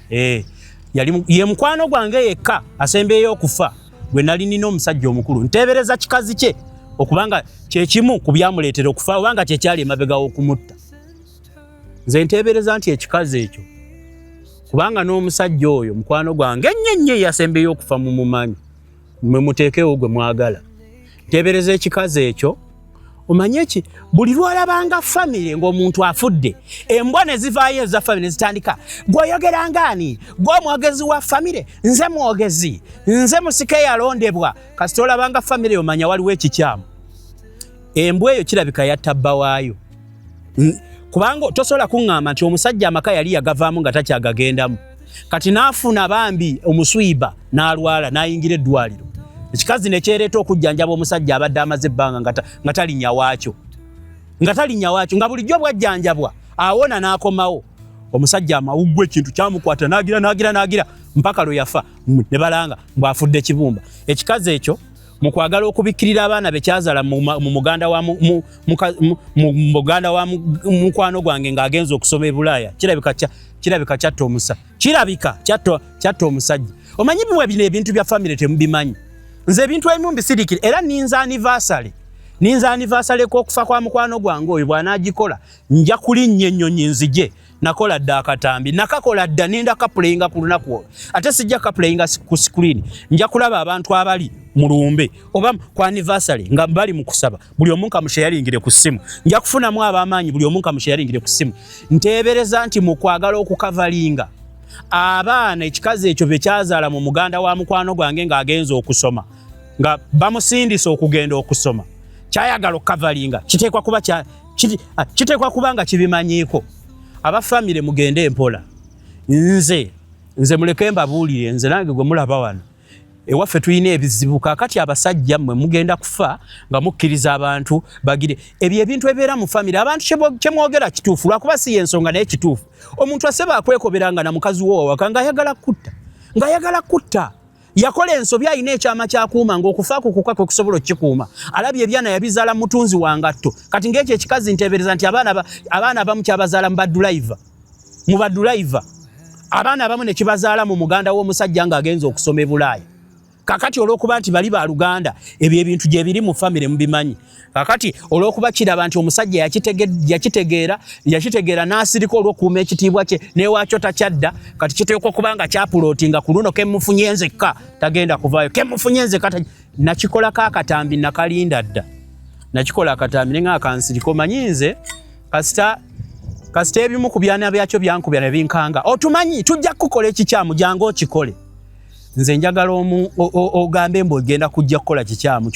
Yali ye mukwano gwange yekka asembeeyo okufa gwe nali nina, omusajja omukulu. Nteebereza kikazi kye okubanga kyekimu ku byamuleetera okufa oba nga kyekyali emabega w'okumutta. Nze nteebereza nti ekikazi ekyo, kubanga n'omusajja oyo mukwano gwange ennyo ennyo eyasembeeyo okufa mumumanyi, mwe muteekewo gwe mwagala. Nteebereza ekikazi ekyo. Omanye ki, buli lwolabanga famire ng'omuntu afudde, embwa ne zivaayo eza famire ne zitandika, "Gw'oyogera ngaani? Gw'omwogezi wa famire? Nze mwogezi, nze musika eyalondebwa." Kasita olabanga famire, omanya waliwo ekikyamu. Embwa eyo kirabika yatta bba waayo. Kubanga tosobola kuŋŋamba nti omusajja amaka yali yagavaamu nga takyagagendamu, kati n'afuna bambi omuswiba n'alwala n'ayingira eddwaliro, ekikazi nekyereeta okujjanjaba omusajja abadde amaze ebbanga nga talinnya waakyo, nga talinnya waakyo, nga bulijjo bwajjanjabwa awona n'akomawo. Omusajja amawuggwe ekintu kyamukwata n'agira n'agira n'agira mpaka lwe yafa, ne balanga mbw'afudde kibumba. Ekikazi ekyo mu kwagala okubikkirira abaana be kyazaala mu muganda wa mu muganda wa mukwano gwange ng'agenza okusoma e Bulaaya, kirabika kyatta omusa kirabika kyatta omusajja. Omanyi biwe bino ebintu bya famire temubimanyi. Nze ebintu ebimu mbisirikire, era ninza anniversary, ninza anniversary k'okufa kwa mukwano gwange oyo bw'anaagikola, nja kulinnya ennyonyi nzije. Nakola dda akatambi, nakakola dda, ninda kaplayinga ku lunaku olwo. Ate sijja kaplayinga ku screen, nja kulaba abantu abali mu lumbe oba ku anniversary nga bali mu kusaba, buli omu nkamusharingire ku ssimu. Nja kufunamu ab'amaanyi, buli omu nkamusharingire ku ssimu. Nteebereza nti mu kwagala okukavalinga abaana ekikazi ekyo bye kyazaala mu muganda wa mukwano gwange ng'agenza okusoma, nga bamusindisa okugenda okusoma, kyayagala okukavalinga, kiteekwa kuba nga kibimanyiiko. Abafamire mugende empola. Nze muleke mbabuulire, nze nange gwe mulaba wano ewaffe tulina ebizibu. Kaakati abasajja mmwe mugenda kufa nga mukkiriza abantu bagire ebyo ebintu ebibeera mu famire. Abantu kyemwogera kituufu, lwakuba si yensonga, naye kituufu. Omuntu aseba akwekobera nga na mukazi wo wawaka ng'ayagala kutta, ng'ayagala kutta. Yakola ensobi, alina ekyama kyakuuma ng'okufa kwe kuka kwe kusobola okukikuuma. Alabye ebyana yabizaala mutunzi wa ngatto. Kati ng'ekyo ekikazi nteebereza nti abaana abamu kyabazaala mu badulayiva, mu badulayiva, abaana abamu ne kibazaala mu muganda w'omusajja ng'agenza okusoma e Bulaaya. Kakati olw'okuba nti bali baluganda, ebyo ebintu gye biri mu famire mubimanyi. Kakati olw'okuba kiraba nti omusajja yakitegeera n'asirika olw'okuuma ekitiibwa kye, newaakyo takyadda, kati kiteekwa okuba nga kyapulootinga ku luno kemufunye nzekka, tagenda kuvaayo, kemufunye nzekka. Nakikolako akatambi, nakalinda dda, nakikola akatambi ne nga akansirika. Omanyi nze kasita ebimu ku byana byakyo byankubya ne binkanga, otumanyi tujja kukukola ekikyamu, jangu okikole. Nze njagala ogambe mbu ogenda kujja kukola kikyamu.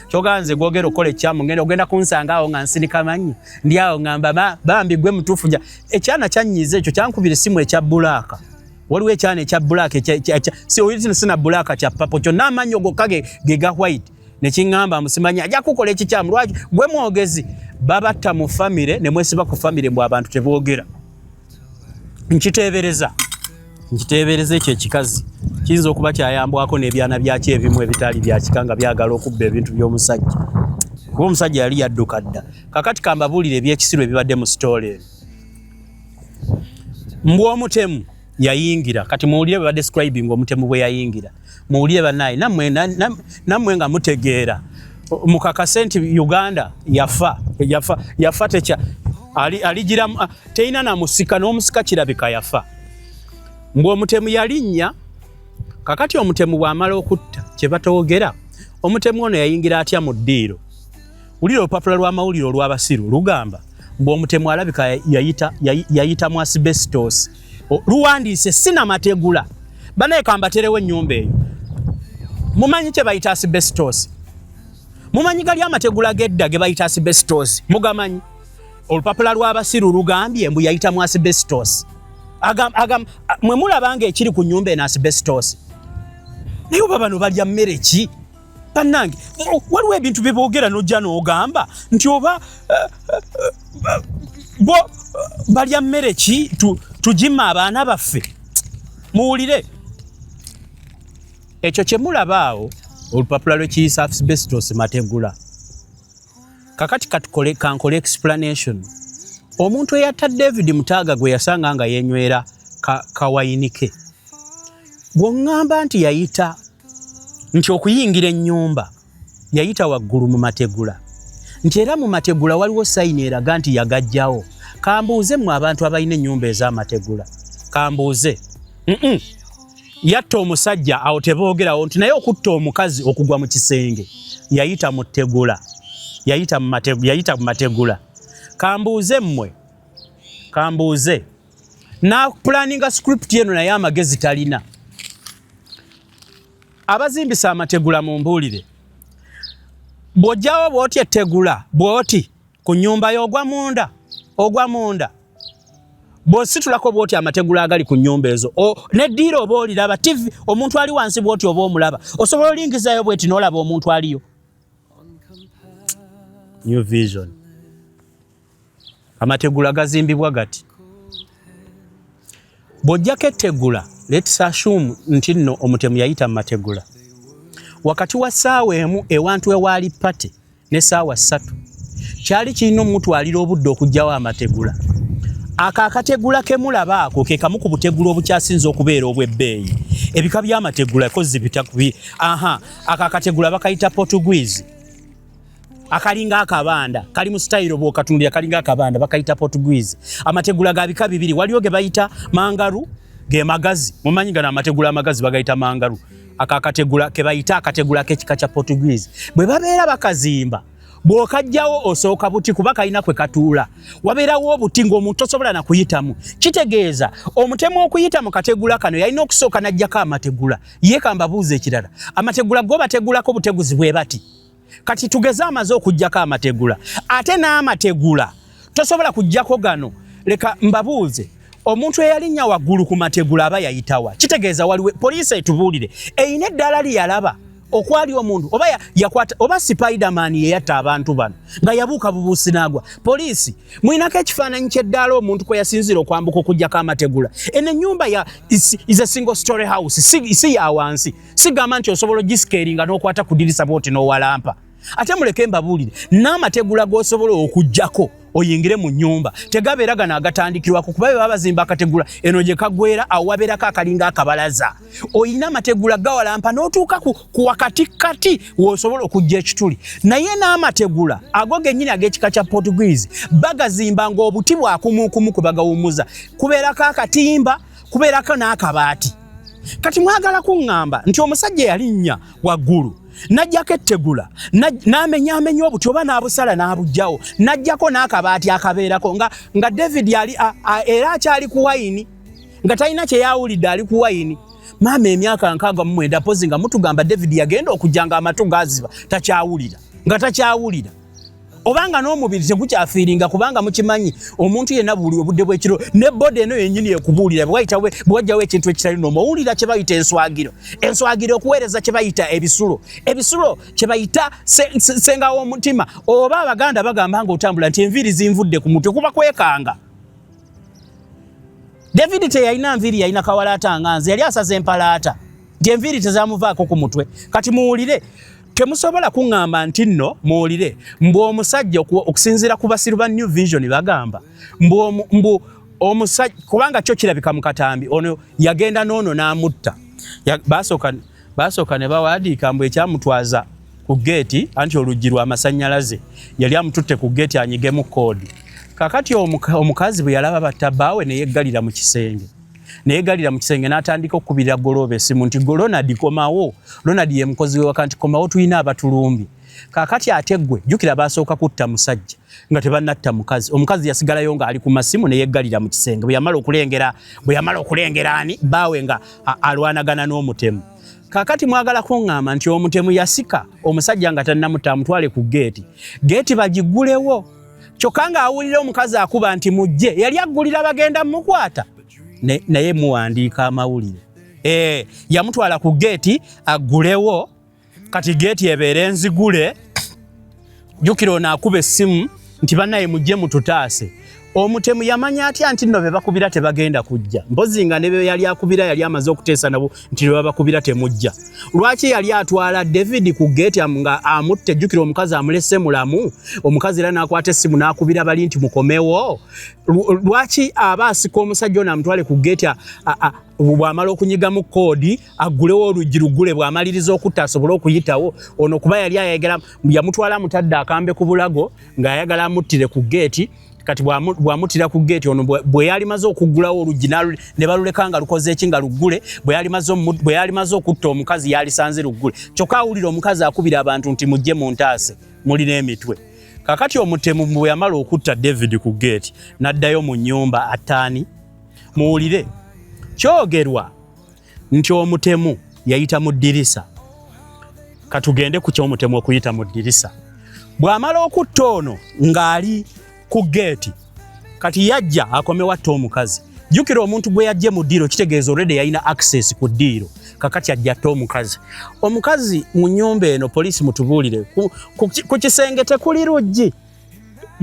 Kyoganze gwogera okukola ekikyamu, ngenda ogenda kunsanga awo nga nsinika mannyo, ndi awo ngamba, "Bambi gwe mutuufu." Ja ekyana kyannyiza ekyo kyankubira essimu ekya black. Waliwo ekyana ekya black, sina black, kya purple, kyonna amannyo gokka ge ga white, nekiŋŋamba musimanyi ajja kukola ekikyamu. Lwaki gwe mwogezi? Babatta mu famire ne mwesiba ku famire mbw abantu teboogera. Nkiteebereza ekyo ekikazi kiyinza okuba kyayambwako n'ebyana byakyo ebimu ebitaali byakika nga byagala okubba ebintu by'omusajja, kuba omusajja yali yadduka dda. Kakati kambabuulire ebyekisiru ebibadde mu sitoola eno. Mbw omutemu yayingira, kati muwulire bwe badescribing omutemu bwe yayingira. Muwulire bannaye, nammwe nga mutegeera, mukakase nti Uganda yafa, yafa, yafa, tekya aligira terina na musika, n'omusika kirabika yafa. Mbw omutemu yalinnya. Kakati omutemu bw'amala okutta, kye batoogera, omutemu ono yayingira atya mu ddiiro? Wulira olupapula lw'amawulire olw'abasiru lugamba mbu omutemu alabika yayita mu asbestos. Luwandiise sina mategula. Banaye kambaterewo ennyumba eyo. Mumanyi kye bayita asbestos? Mumanyi gali amategula g'edda ge bayita asbestos? Mugamanyi? Olupapula lw'abasiru lugambye mbu yayita mu asbestos. Mwe mulaba nga ekiri ku nyumba eno asbestos. Naye oba bano balya mmere ki? Bannange, waliwo ebintu bye boogera n'ojja n'ogamba nti oba bo balya mmere ki tugimma abaana baffe. Muwulire ekyo kye mulaba awo, olupapula lwekiyisa asbestos mategula. Kakati katukole, kankole explanation. Omuntu eyatta David Mutaaga gwe yasanga nga yenywera kawayini ke, bw'oŋŋamba nti yayita nti okuyingira ennyumba yayita waggulu mu mategula, nti era mu mategula waliwo sayini eraga nti yagajjawo, kambuuze mmwe abantu abalina ennyumba ez'amategula, kambuuze. Yatta omusajja awo teboogerawo nti naye okutta omukazi okugwa mu kisenge yayita mu ttegula, yayita mu mategula, yayita mu mategula. Kambuuze mmwe, kambuuze. Na planninga script eno naye amagezi talina. Abazimbisa amategula mumbuulire, bw'ojjawo bw'oti ettegula bw'oti ku nnyumba y'ogwa munda, ogwa munda bw'ositulako bw'oti amategula agali ku nnyumba ezo, neddiira oba oliraba TV, omuntu ali wansi bw'oti oba omulaba, osobola olingizayo bweti n'olaba omuntu aliyo. New Vision, amategula gazimbibwa gati. Bw'ojjako ettegula, let's assume nti nno omutemu yayita mu mategula wakati wa ssaawa 1 ewantu ewaali party ne ssaawa 3, kyali kirina omutwalira obudde okuggyawo amategula. Ako akategula ke mulaba ako ke kamu ku butegula obukyasinze okubeera obw'ebbeeyi. Ebika by'amategula kozi bitakubi. Aha, ako akategula bakayita Portuguese, akalinga akabanda, kali mu sitayiro, bw'okatundira kalinga akabanda, bakayita Portuguese. Amategula ga bika bibiri: waliwo ge bayita mangaru, ge magazi, mumanyi gano amategula amagazi bagayita mangaru. Ako akategula ke bayita akategula k'ekika kya Portuguese, bwe babeera bakazimba, bw'okajjawo osooka buti, kuba kalina kwe katuula, wabeerawo obuti ng'omuntu tosobola na kuyitamu. Kitegeeza omutemu okuyita mu kategula kano yalina okusooka n'aggyako amategula. Ye kambabuuza ekirala, amategula go bategulako buteguzi bwe bati. Kati tugeze amaze okuggyako amategula, ate n'amategula tosobola kuggyako gano. Leka mbabuuze, omuntu eyalinnya waggulu ku mategula aba yayitawa? Kitegeeza waliwo, poliisi etubuulire, eyina eddaala lye yalaba okwali omuntu oba yakwata oba Spiderman yeyatta abantu bano nga yabuuka bubuusi n'agwa. Poliisi, mwinako ekifaananyi ky'eddaala omuntu kwe yasinziira okwambuka okuggyako amategula? Eno ennyumba ya is a single story house, si ya wansi. Sigamba nti osobola ogiscalinga n'okwata ku dirisa bwoti n'owalampa. Ate muleke mbabuulire, n'amategula g'osobola okuggyako oyingire mu nnyumba tegabeera gano agatandikirwako, kuba bwe baba bazimba akategula eno gye kaggwera, awo wabeerako akalinga akabalaza. Oyina amategula gawalampa n'otuuka ku wakatikati w'osobola okuggya ekituli. Naye n'amategula ago gennyini ag'ekika kya Portuguese bagazimba ng'obuti bwakumuukumu kwe bagawummuza, kubeerako akatimba, kubeerako n'akabaati. Kati mwagala kuŋŋamba nti omusajja yalinnya waggulu n'aggyako ettegula, n'amenyaamenya obuti oba n'abusala n'abuggyawo, n'aggyako n'akabaati akabeerako, nga David ali era akyali ku wayini, nga talina kye yawulidde, ali ku wayini. Maama, emyaka 69 pozi, nga mutugamba David yagenda okujja nga amatu gaziba, takyawulira, nga takyawulira, obanga n'omubiri tegukyafiiringa. Kubanga mukimanyi, omuntu yenna buli obudde bw'ekiro ne body eno yennyini ekubuulira bwewajjawo ekintu ekitali normal. Owulira kye bayita enswagiro, enswagiro okuweereza kye bayita ebisulo, ebisulo kye bayita senga w'omutima, oba Abaganda bagamba nga otambula nti enviiri zinvudde ku mutwe, kuba kwekanga. David teyalina nviiri, yalina kawalaata nga nze, yali asaza empalaata nti enviiri tezamuvaako ku mutwe. Kati muwulire, temusobola kuŋŋamba nti nno, muwulire, mbu omusajja, okusinziira ku basiru ba New Vision, bagamba mbu omusajja, kubanga kyo kirabika mu katambi ono yagenda n'ono n'amutta. Basooka ne bawandiika mbu ekyamutwaza ku geeti, anti oluggi lw'amasannyalaze, yali amututte ku geeti anyigemu koodi. Kakati omukazi bwe yalaba batta bbaawe, ne yeggalira mu kisenge, neyegalira mu kisenge, n'atandika okukubirira Golooba esimu nti, "Ronald, komawo." Ronald ye mukozi we waka, nti, "Komawo, tulina abatulumbye." Kaakati ate ggwe jjukira, basooka kutta musajja nga tebannatta mukazi. Omukazi yasigalayo ng'ali ku masimu, ne yeggalira mu kisenge. Bwe yamala okulengera ani baawe nga alwanagana n'omutemu. Kaakati mwagala kuŋŋamba nti omutemu yasika omusajja nga tannamutta, amutwale ku geeti, geeti bagiggulewo, kyokka ng'awulira omukazi akuba nti mujje, yali aggulira bagenda mukwata. Naye muwandiika amawulire. Yamutwala ku geeti aggulewo. Kati geeti ebeera enzigule, jjukira ono akuba essimu nti bannaye mujje mututaase. Omutemu yamanya atya nti nno be bakubira tebagenda kujja? Mpozi nga ne be yali akubira yali amaze okuteesa nabo nti lwe babakubira temujja. Lwaki yali atwala David ku geeti nga amutte? Jjukira omukazi amulese mulamu, omukazi era n'akwata essimu n'akubira bali nti mukomewo. Lwaki aba asika omusajja ono amutwale ku geeti bw'amala okunyigamu koodi aggulewo oluggi luggule, bw'amaliriza okutta asobole okuyitawo ono? Kuba yali ayagala, yamutwala amutadde akambe ku bulago ng'ayagala amuttire ku geeti. Kati bw'amuttira ku geeti ono, bwe yali maze okuggulawo oluggi ne baluleka nga lukoze eki, nga luggule, bwe yali maze okutta omukazi yalisanze luggule. Kyokka awulira omukazi akubira abantu nti mujje muntaase, mulina emitwe. Kakati omutemu bwe yamala okutta David ku geeti n'addayo mu nnyumba attaani. Muwulire, kyogerwa nti omutemu yayita mu ddirisa. Katugende ku kyomutemu okuyita mu ddirisa. Bw'amala okutta ono ng'ali ku geeti, kati yajja akomewo atta omukazi. Jjukira omuntu gwe yajje mu ddiiro, kitegeeza already yalina access ku ddiiro. Kakati ajja atta omukazi. Omukazi mu nnyumba eno, poliisi mutubuulire, ku kisenge tekuli luggi.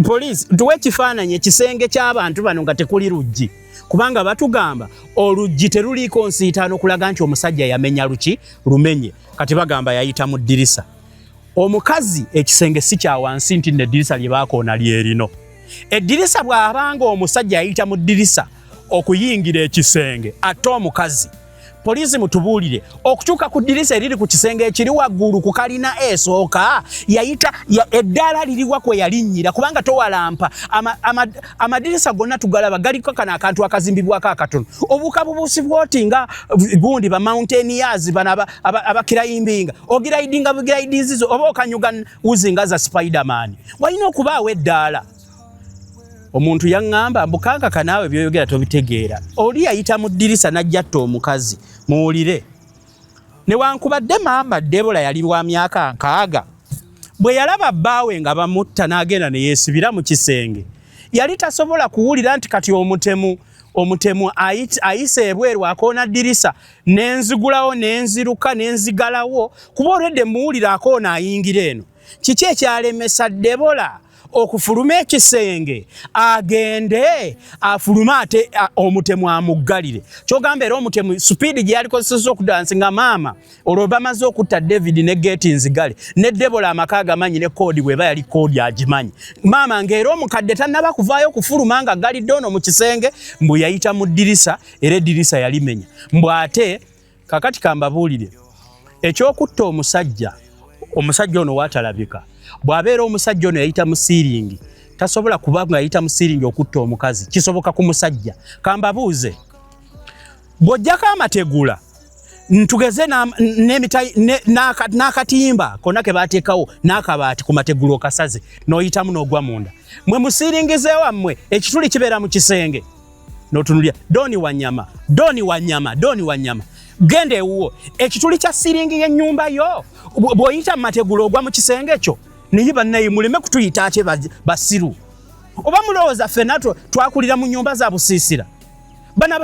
Poliisi, tuwe ekifaananyi ekisenge ky'abantu bano nga tekuli luggi, kubanga batugamba oluggi teruliiko nsiitaano kulaga nti omusajja yamenya luki lumenye. Kati bagamba yayita mu ddirisa. Omukazi ekisenge si kya wansi nti nno eddirisa lye baakoona lyerino. Eddirisa, bw'abanga omusajja yayita mu ddirisa okuyingira ekisenge ate omukazi, poliisi mutubuulire, okutuuka ku ddirisa eriri ku kisenge ekiri waggulu ku kalina esooka, yayita eddaala liriwa kwe yalinnyira? Kubanga towalampa, amadirisa gonna tugalaba galiko kano akantu akazimbibwako akatono, obuuka bubuusi bwoti nga gundi ba mountaineers bano abakirayimbinga, ogiraidinga bugiraidinzizo oba okanyuga wuzi nga za Spiderman. Walina okubaawo eddaala. Omuntu yaŋŋamba mbu kankaka naawe byoyogera tobitegeera. Oli yayita mu ddirisa n'ajja atta omukazi. Muwulire, newankubadde maama Debola yali wa myaka 60, bwe yalaba bbaawe nga bamutta n'agenda ne yeesibira mu kisenge, yali tasobola kuwulira nti kati omutemu ayise ebweru akoona ddirisa, nenzigulawo nenziruka nenzigalawo, kuba olwedde muwulira akoona ayingira eno. Kiki ekyalemesa Debola okufuluma ekisenge agende afulume ate omutemu amuggalire? Kyogamba era omutemu speed gye yalikozeseza okudansi nga maama olwo bamaze okutta David ne geeti nzigale, ne Debola amaka agamanyi ne koodi bweba yali koodi agimanyi, maama ng'era omukadde tannaba kuvaayo kufuluma nga ggalidde ono mu kisenge. Mbu yayita mu ddirisa, era eddirisa yalimenya. Mbu ate kakati kambabuulire ekyokutta omusajja. Omusajja ono waatalabika, bw'abeera omusajja ono yayita mu siiringi, tasobola kuba nga yayita mu siiringi okutta omukazi. Kisoboka ku musajja. Kambabuuze, bw'ojjako amategula, ntugeze n'akatimba konna ke bateekawo n'akabaati ku mategula, okasaze n'oyitamu n'ogwa munda, mwe musiiringize wammwe ekituli kibeera mu kisenge, n'otunulya Doni Wanyama, Doni Wanyama, Doni Wanyama, genda ewuwo, ekituli kya siringi y'ennyumba yo, bw'oyita mu mategula ogwa mu kisenge kyo. Naye bannaye, muleme kutuyita ate basiru. Oba mulowooza ffenna twakulira mu nnyumba za busiisira? Bano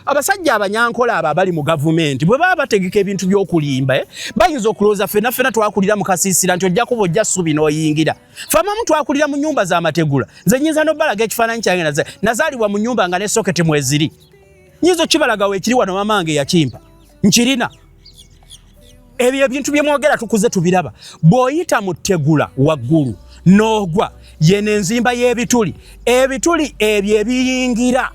abasajja abanyankola abo abali mu gavumenti, bwe baba bategeka ebintu by'okulimba, bayinza okulowooza ffenna ffenna twakulira mu kasiisira, nti ojja kuba ojja ssubi n'oyingira. Ffe abamu twakulira mu nnyumba z'amategula. Nze nyinza n'obalaga ekifaananyi kyange. Nazaalibwa mu nnyumba nga ne soketi mweziri. Nyinza okibalaga weekiri wano, mamange yakimpa, nkirina. Ebyo ebintu bye mwogera tukuze tubiraba. Bw'oyita mu ttegula waggulu n'ogwa, yeno enzimba y'ebituli, ebituli ebyo ebiyingira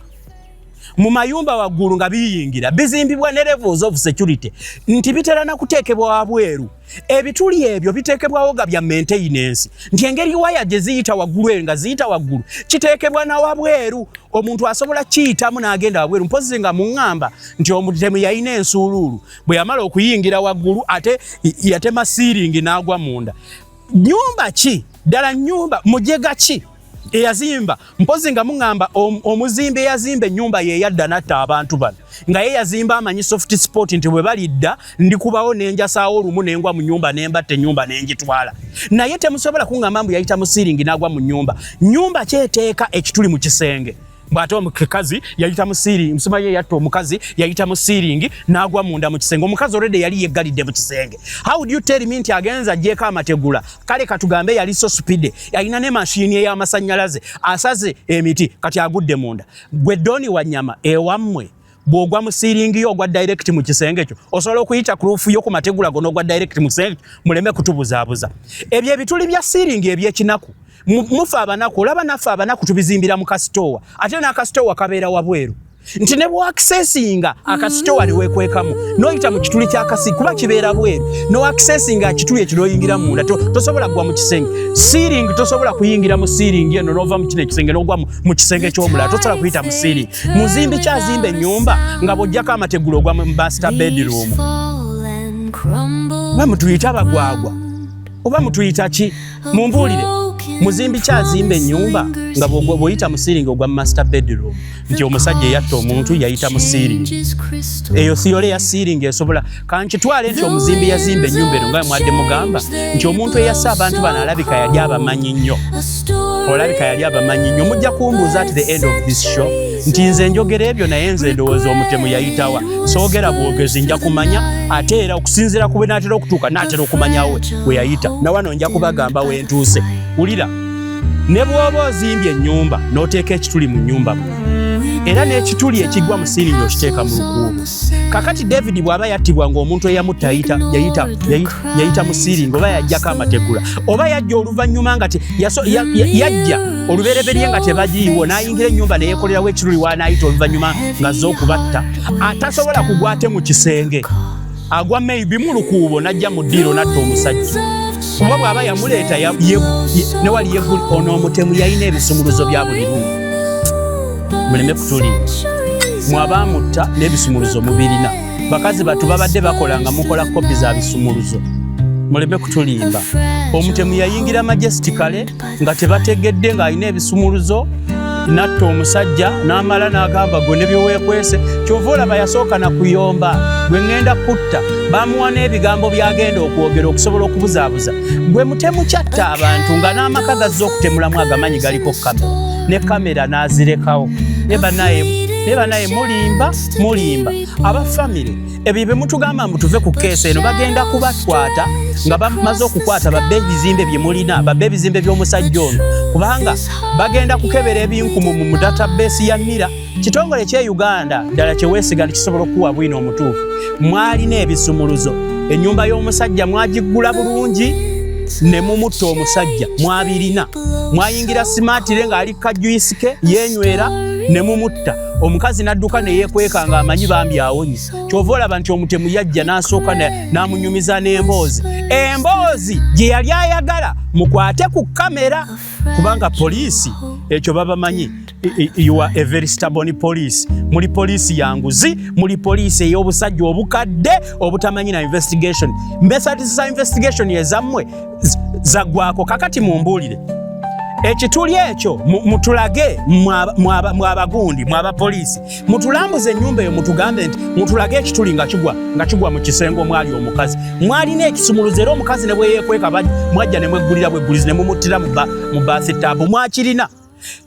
mu mayumba waggulu nga biyingira bizimbibwa ne levels of security, nti bitera na kuteekebwa wabweru. Ebituli ebyo biteekebwawo ga bya maintenance, nti engeri waya gye ziyita waggulu eyo nga ziyita waggulu, kiteekebwa na wabweru, omuntu asobola kiyitamu n'agenda wabweru. Mpozi nga muŋŋamba nti omutemu yalina ensuuluulu, bwe yamala okuyingira waggulu ate yatema siiringi n'agwa munda. Nyumba ki ddala, nyumba mujega ki eyazimba? Mpozi nga muŋŋamba omuzimbi eyazimba ennyumba ye yadda n'atta abantu bano, nga ye yazimba amanyi soft spot, nti bwe balidda ndikubawo nenjasaawo olumu nengwa mu nyumba nembatta, ennyumba nengitwala. Naye temusobola kuŋŋamba mbu yayita mu siiringi n'agwa mu nyumba. Nyumba kyeteeka ekituli mu kisenge? Bw'ate omukazi yayita mu ceiling, musoma ye yatta omukazi yayita mu ceiling n'agwa munda mu kisenge. Omukazi already yali yeggalidde mu kisenge. How would you tell me nti agenza agyeko amategula? Kale katugambe yali so speed, alina ne mashini ey'amasannyalaze, asaze emiti, kati agudde munda. Gwe Doni Wanyama, ewammwe bw'ogwa mu ceiling yo ogwa direct mu kisenge kyo, osobola okuyita ku roof yo ku mategula go n'ogwa direct mu kisenge kyo? Muleme kutubuzaabuza. Ebyo ebituli bya ceiling ebyekinaku, mufe abanaku, olaba naffe abanaku tubizimbira mu kasitowa, ate n'akasitowa kabeera wabweru, nti ne bwakisesinga akasitowa ne weekwekamu n'oyita mu kituli ky'akasi kuba kibeera bweru, n'owakisesinga ekituli ekyo n'oyingira munda, tosobola kugwa mu kisenge ceiling, tosobola kuyingira mu ceiling eno n'ova mu kino ekisenge n'ogwa mu kisenge ky'omulala, tosobola kuyita mu ceiling. Muzimbi kyazimba ennyumba nga bw'oggyako amategula ogwa mu master bedroom. Oba mutuyita abagwagwa oba mutuyita ki? Mumbuulire, muzimbi kyazimba ennyumba nga bw'oyita mu ceiling ogwa mu master bedroom, nti omusajja eyatta omuntu yayita mu ceiling eyo? Theory ya ceiling esobola kankitwale nti omuzimbi yazimba ennyumba eno nga mwadde mugamba nti omuntu eyassa abantu bano alabika yali abamanyi nnyo, olabika yali abamanyi nnyo. Mujja kumbuuza at the end of this show nti nze njogera ebyo, naye nze ndowooza omutemu yayitawa. Soogera bwogezi, nja kumanya, ate era okusinziira ku bwe naatera okutuuka, naatera okumanyawe we yayita. Na wano nja kubagamba wentuuse. Wulira, ne bw'oba ozimbye ennyumba n'oteeka ekituli mu nnyumba mwo, era n'ekituli ekigwa mu ceiling okiteeka mu lukuubo. Kakati David bw'aba yattibwa ng'omuntu eyamutta yayita mu ceiling, oba yajjako amategula, oba yajja oluvannyuma nga yajja olubereberye nga tebagiiwo, n'ayingira ennyumba neyeekolerawo ekituli w'anaayita oluvannyuma ng'azze okubatta, atasobola kugwa ate mu kisenge, agwa maybe mu lukuubo n'ajja mu ddiiro n'atta omusajja, kuba bw'aba yamuleeta ne wali yegguli. Ono omutemu yalina ebisumuluzo bya buli lumu. Muleme kutulimba, mwabamutta n'ebisumuluzo mubirina. Bakazi batu babadde bakola nga mukola kopi za bisumuluzo. Muleme kutulimba. Omutemu yayingira majestically nga tebategedde, ng'alina ebisumuluzo, natta omusajja n'amala n'agamba, "Gwe ne byeweekwese." Kyova olaba yasooka na kuyomba, "Gwe ŋŋenda kutta." Bamuwa n'ebigambo by'agenda okwogera okusobola okubuzaabuza. Gwe mutemu kyatta abantu nga n'amaka gazze okutemulamu agamanyi galiko kamera, ne kamera n'azirekawo. Ne banaye mulimba, mulimba aba famire. Ebyo bye mutugamba mbu tuve ku case eno, bagenda kubatwata nga bamaze okukwata babbe ebizimbe bye mulina, babbe ebizimbe by'omusajja ono, kubanga bagenda kukebera ebinkumu mu database ya NIRA, kitongole kye Uganda ddala kyeweesiga nti kisobola okukuwa bwino omutuufu. Mwalina ebisumuluzo, ennyumba y'omusajja mwagiggula bulungi ne mumutta omusajja. Mwabirina, mwayingira smartly ng'ali kajuice ke yeenywera ne mumutta, omukazi n'adduka ne yeekweka ng'amanyi bambi awonye. Kyova olaba nti omutemu yajja n'asooka n'amunyumiza n'emboozi, emboozi gye yali ayagala mukwate ku kamera, kubanga poliisi ekyo babamanyi. You are a very stubborn police. Muli poliisi ya nguzi, muli poliisi ey'obusajja obukadde obutamanyi na investigation methods za investigation ezammwe zaggwako. Kakati mumbuulire ekituli ekyo, mutulage mwabagundi mwabapoliisi, mutulambuze ennyumba eyo, mutugambe nti mutulage ekituli nga kigwa mu kisenge omwali omukazi. Mwalina ekisumuluzo, era omukazi ne bwe yeekweka mwajja ne mweggulira bweggulizi ne mumuttira mu bathtub. Mwakirina.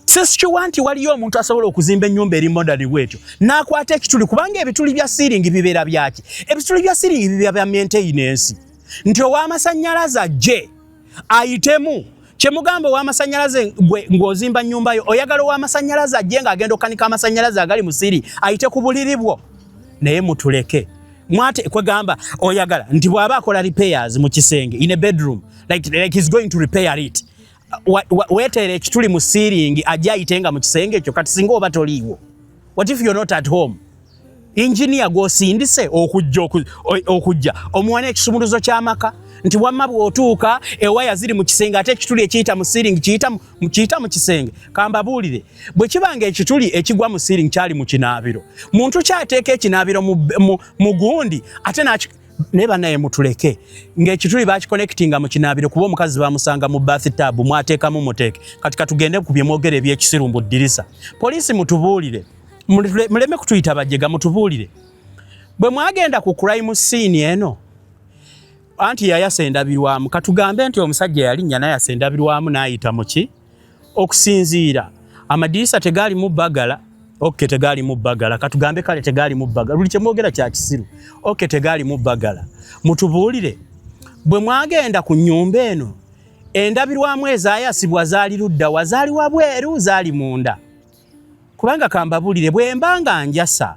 Sisikiwa nti waliyo omuntu asobola okuzimba ennyumba eri modern bwetyo n'akwata ekituli, kubanga ebituli bya ceiling bibeera byaki? Ebituli bya ceiling bibeera bya maintenance, nti ow'amasannyalaze ajje ayitemu. Kyemugamba ow'amasannyalaze, gwe ng'ozimba nnyumba yo oyagala ow'amasannyalaze ajje ng'agenda okukanika amasannyalaze agali mu ceiling ayite ku buliri bwo? Naye mutuleke. Mwate kwegamba oyagala nti bw'aba akola repairs mu kisenge, in a bedroom, like he's going to repair it, weeteera ekituli mu ceiling ajje ayitenga mu kisenge ekyo. Kati singa oba toliiwo? What if you're not at home? Engineer gw'osindise okujja omuwa n'ekisumuluzo ky'amaka nti wamma bw'otuuka ewaya ziri mu kisenge, ate ekituli ekiyita mu ceiling kiyita mu kisenge. Kambabuulire, bwe kiba nga ekituli ekigwa mu ceiling kyali mu kinaabiro, muntu kyateeka ekinaabiro mu gundi ate naye bannaye mutuleke. Ng'ekituli bakiconnectinga mu kinaabiro, kuba omukazi bamusanga mu bathtub, mwateekamu muteeke. Kati katugende ku bye mwogera ebyekisiru mbu ddirisa. Poliisi mutubuulire, muleme kutuyita bajega, mutubuulire bwe mwagenda ku crime scene eno, anti yayasa endabirwamu. Katugambe nti omusajja yalinnya n'ayasa endabirwamu n'ayita muki okusinziira Amadirisa tegaalimu bagala. Okay, tegaalimu bagala, katugambe kale tegaalimu bagala. Buli kyemwogera kya kisiru. Okay, tegaalimu bagala. Mutubuulire, bwe mwagenda ku nnyumba eno, endabirwamu ezaayasibwa zaali ludda wa? Zaali wabweru, zaali munda? Kubanga kambabuulire, bwe mba nga njasa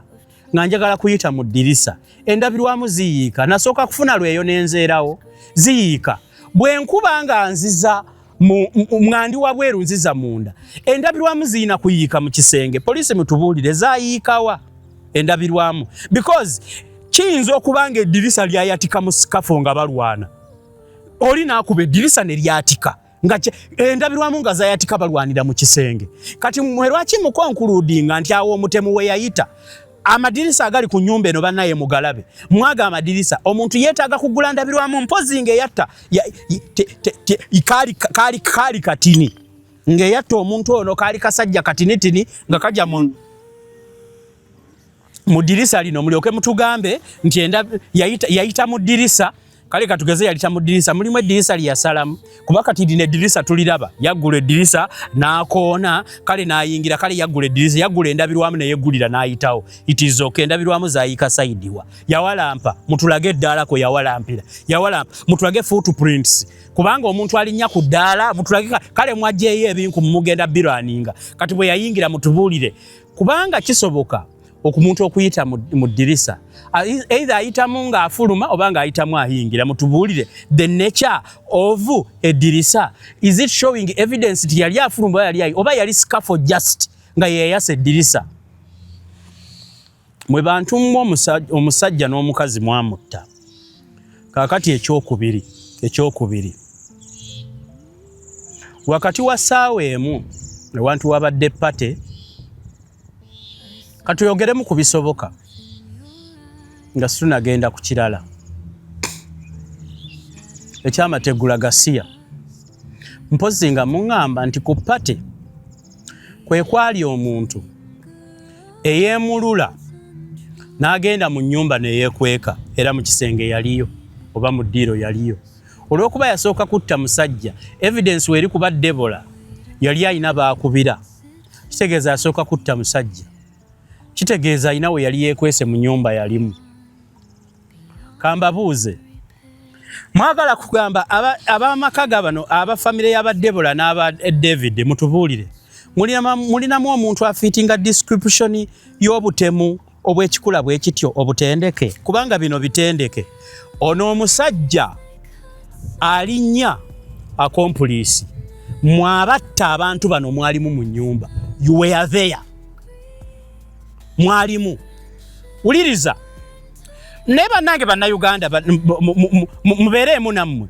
nga njagala kuyita mu ddirisa, endabirwamu ziyiika. Nasooka kufuna lweyo nenzeerawo, ziyiika. Bwe nkuba nga nziza mwandi wabweru nziza munda, endabirwamu ziyina kuyiika mu kisenge. Poliisi mutubuulire, zayiikawa endabirwamu? Because kiyinza okuba nga eddirisa lyayatika mu scuffle nga balwana, oli naakuba eddirisa ne lyatika, nga endabirwamu nga zayatika balwanira mu kisenge. Kati mwe lwaki muconcludinga nti awo omutemu we yayita? Amadirisa agali ku nyumba eno, bannaye mugalabe, mwaga amadirisa. Omuntu yeetaaga kugula ndabirwamu? Mpozi ng'eyatta kaali katini, ng'eyatta omuntu ono kaali kasajja katinitini nga kajja mu ddirisa lino, mulyoke mutugambe nti yayita mu ddirisa. Kale katugeze yalita mu ddirisa, mulimu eddirisa lyeyasalamu, kuba kati lino eddirisa tuliraba, yaggula eddirisa n'akoona, kale n'ayingira. Kale yaggula eddirisa, yaggula endabirwamu neyeggulira n'ayitawo. It is okay. Endabirwamu zayiika side wa? Yawalampa, mutulage eddaala kwe yawalampira. Yawalampa, mutulage footprints, kubanga omuntu alinnya ku ddaala, mutulage. Kale mwajjeeyo ebinku, mugenda birwaninga. Kati bwe yayingira mutubuulire, kubanga kisoboka okumuntu okuyita mu ddirisa, either ayitamu ng'afuluma oba ng'ayitamu ayingira. Mutubuulire the nature of eddirisa. Is it showing evidence nti yali afuluma oba yali oba yali scuffle just nga yeyasa eddirisa? Mwe bantu mmwe, omusajja n'omukazi mwamutta. Kaakati ekyokubiri, wakati wa ssaawa 1 ewantu wabadde party. Katuyogeremu ku bisoboka nga situnagenda ku kirala ekyamategula gasiya. Mpozi nga muŋŋamba nti ku party kwe kwali omuntu eyeemulula n'agenda mu nnyumba neyeekweka, era mu kisenge yaliyo oba mu ddiiro yaliyo. Olw'okuba yasooka kutta musajja, evidence weeri, kuba Debola yali alina baakubira, kitegeeza yasooka kutta musajja, kitegeeza alina we yali yeekwese mu nnyumba yalimu. Kambabuuze, mwagala kugamba ab'amaka ga bano, aba famire y'aba Debola n'aba David, mutubuulire, mulinamu omuntu afittinga description y'obutemu obw'ekikula bwe kityo obutendeke? Kubanga bino bitendeke. Ono omusajja alinnya accomplice. Mwabatta abantu bano, mwalimu mu nnyumba, you were there, mwalimu. Wuliriza, naye bannange Bannayuganda, mubeereemu nammwe.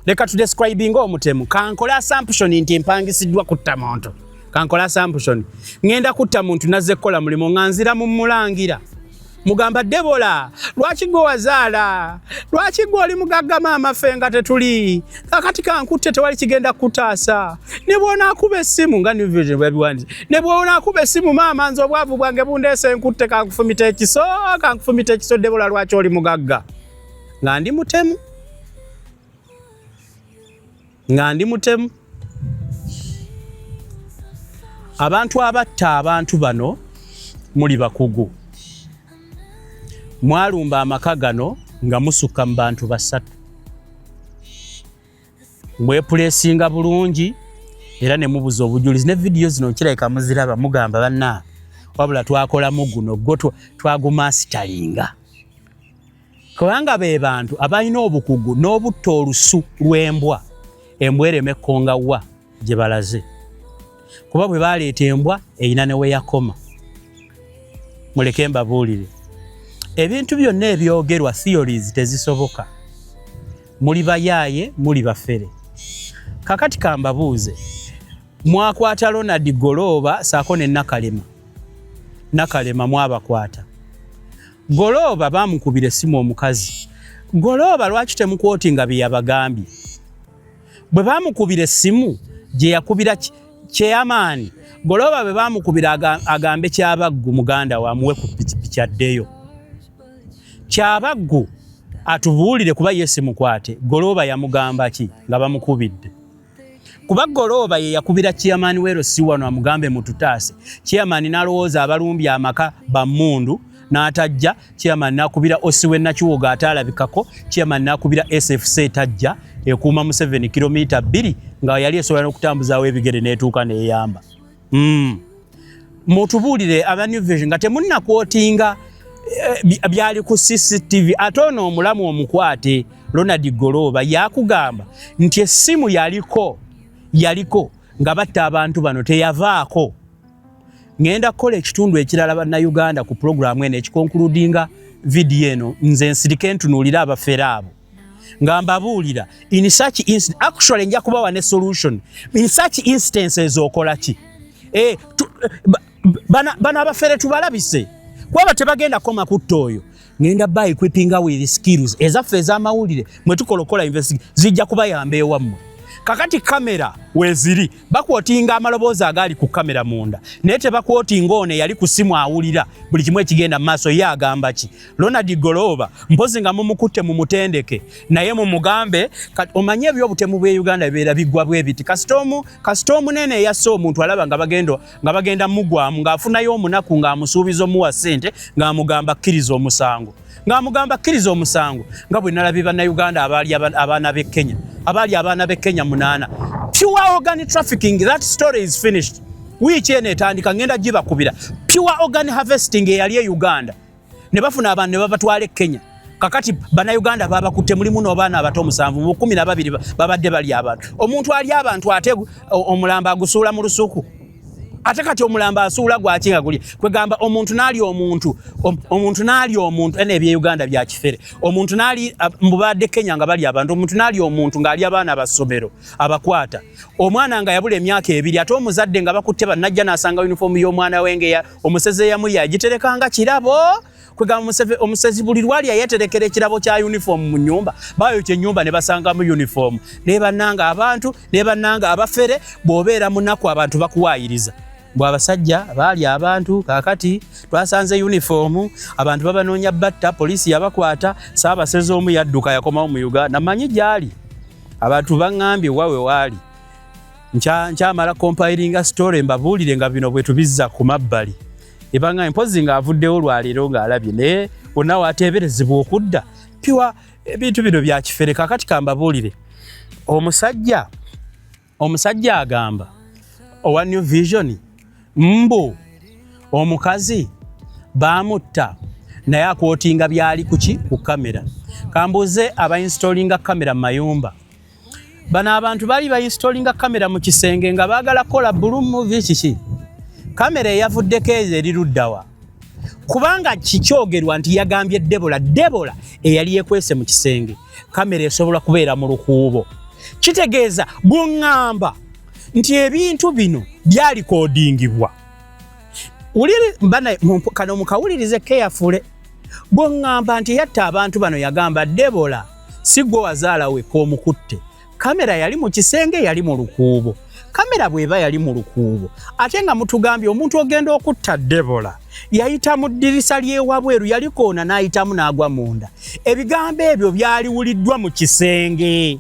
Leka tudescribinga omutemu. Kankole assumption nti mpangisiddwa kutta muntu. Kankola assumption, ŋŋenda kutta muntu, nazze kukola mulimu nga nzira mu mulangira. Mugamba, "Debola, lwaki gwe wazaala? Lwaki gwe oli mugagga maama, ffe nga tetuli? Kakati kankutte, tewali kigenda kutaasa. Ne bwonaakuba essimu nga New Vision bwebiwandiise, ne bwonaakuba essimu maama, nze obwavu bwange bundeese, nkutte, kankufumita ekiso, kankufumita ekiso. Debola, lwaki oli mugagga?" Nga ndi mutemu, nga ndi mutemu. Abantu abatta abantu bano muli bakugu. Mwalumba amaka gano nga musukka mu bantu basatu, mwepulesinga bulungi era ne mubuza obujulizi. Ne vidiyo zino kirabika muziraba, mugamba, "Bannange, wabula twakolamu guno gwo twagumasteringa," kubanga be bantu abalina obukugu n'obutta olusu lw'embwa, embwa erema ekkonga wa gye balaze, kuba bwe baleeta embwa erina ne we yakoma. Muleke mbabuulire, ebintu byonna ebyogerwa, theories tezisoboka. Muli bayaaye, muli bafere. Kakati kambabuuze, mwakwata Ronald Golooba saako ne Nakalema. Nakalema mwabakwata, Golooba bamukubira essimu omukazi. Golooba lwaki temuquotinga bye yabagambye bwe bamukubira essimu gye yakubira chairman? Golooba bwe bamukubira agambe Kyabaggu muganda wamuwe ku pikipiki addeyo, Kyabaggu atubuulire, kuba ye simukwate. Golooba yamugamba ki nga bamukubidde? Kuba Golooba ye yakubira chairman wero si wano amugambe mututaase. Chairman n'alowooza abalumbye amaka ba mmundu n'atajja. Chairman n'akubira OC w'e Nakiwogo ataalabikako. Chairman n'akubira SFC etajja ekuuma Museveni kilomita 2 nga yali esobola n'okutambuzaawo ebigere n'etuuka n'eyamba. Mutubuulire aba New Vision nga temunnakwotinga byali ku CCTV. Ate ono omulamu omukwate Ronald Golooba yakugamba nti essimu yaliko nga batta abantu bano teyavaako. Ngenda kukola ekitundu ekirala bannayuganda ku pulogulaamu eno ekikonkuludinga vidiyo eno, nze nsirike ntunuulire abafere abo nga mbabuulira in such instance, actually nja kubawa ne solution in such instances. Okola ki? Bano abafere tubalabise kuba tebagenda koma kutta oyo. Ngenda ba equippinga with skills ezaffe ez'amawulire mwe tukola okukola investigation, zijja kubayamba ewammwe. Kakati kamera weziri bakwotinga amaloboozi agaali ku kamera munda, naye tebakwotinga ono eyali ku simu awulira buli kimu ekigenda mu maaso. Ye agamba ki Ronald Golooba? Mpozi nga mumukutte mumutendeke, naye mumugambe omanye ebyobutemu bw'e Uganda bibeera biggwa bwe biti. Kasita omunene eyasse omuntu alaba nga bagenda mugwamu, ng'afunayo omunaku ng'amusuubiza omuwa ssente, ng'amugamba kkiriza omusango, ng'amugamba kkiriza omusango, nga bwe nalabye bannayuganda abaali abaana b'e Kenya, abaali abaana b'e Kenya 8, pure organ trafficking. That story is finished. Wiiki eno etandika ngenda gibakubira. Pure organ harvesting eyali e Uganda ne bafuna abantu ne babatwala e Kenya. Kakati bannayuganda babakutte, mulimu n'abaana abato 7 mu 12 babadde bali abantu. Omuntu ali abantu ate omulambo agusuula mu lusuku, ate kati omulambo asuula gwaki nga guli kwegamba omuntu n'ali omuntu omuntu n'ali omuntu ene ebye Uganda bya kifere. Omuntu n'ali mbubadde Kenya nga bali abantu, omuntu n'ali omuntu ng'ali abaana basomero abakwata omwana nga yabula emyaka 2, ate omuzadde nga bakutte bannajja n'asanga uniform y'omwana we nga omusezi eyamuli agiterekanga kirabo. Kwegamba omusezi buli lwali yayeterekera ekirabo kya uniform mu nyumba, bayokya ennyumba ne basangamu uniform. Ne bannanga abantu, ne bannanga abafere, bw'obeera munaku abantu bakuwaayiriza bwe abasajja baali abantu. Kaakati twasanze uniform, abantu babanoonya batta, poliisi yabakwata. Saabasezi omu yadduka yakomawo mu Uganda, manyi gy'ali, abantu baŋŋambye wawe waali. Nkyamala compilinga story mbabuulire nga bino bwe tubizza ku mabbali ebanga mpozi ng'avuddewo lwaleero ng'alabye, naye wonna wateeberezebwa okudda piwa. Ebintu bino bya kifere. Kakati kambabuulire, omusajja agamba owa New Vision mbu omukazi baamutta, naye akwotinga byali kuki ku kamera. Kambuuze abainstalinga kamera mu mayumba, bano abantu baali bainstalinga kamera mu kisenge nga baagala kukola blue movie kiki? Kamera eyavuddeko ezo eri luddawa? Kubanga kikyogerwa nti yagambye Debola, Debola eyali yekwese mu kisenge, kamera esobola kubeera mu lukuubo. Kitegeeza bw'oŋŋamba nti ebintu bino byalikodingibwa. Kano mukawulirize carefully. Bw'oŋŋamba nti yatta abantu bano yagamba Debola si gwe wazaala wekka omukutte, kamera yali mu kisenge, yali mu lukuubo. Kamera bw'eba yali mu lukuubo, ate nga mutugambye omuntu ogenda okutta Debola yayita mu ddirisa ly'ewabweru, yalikoona n'ayitamu n'agwa munda, ebigambo ebyo byaliwuliddwa mu kisenge,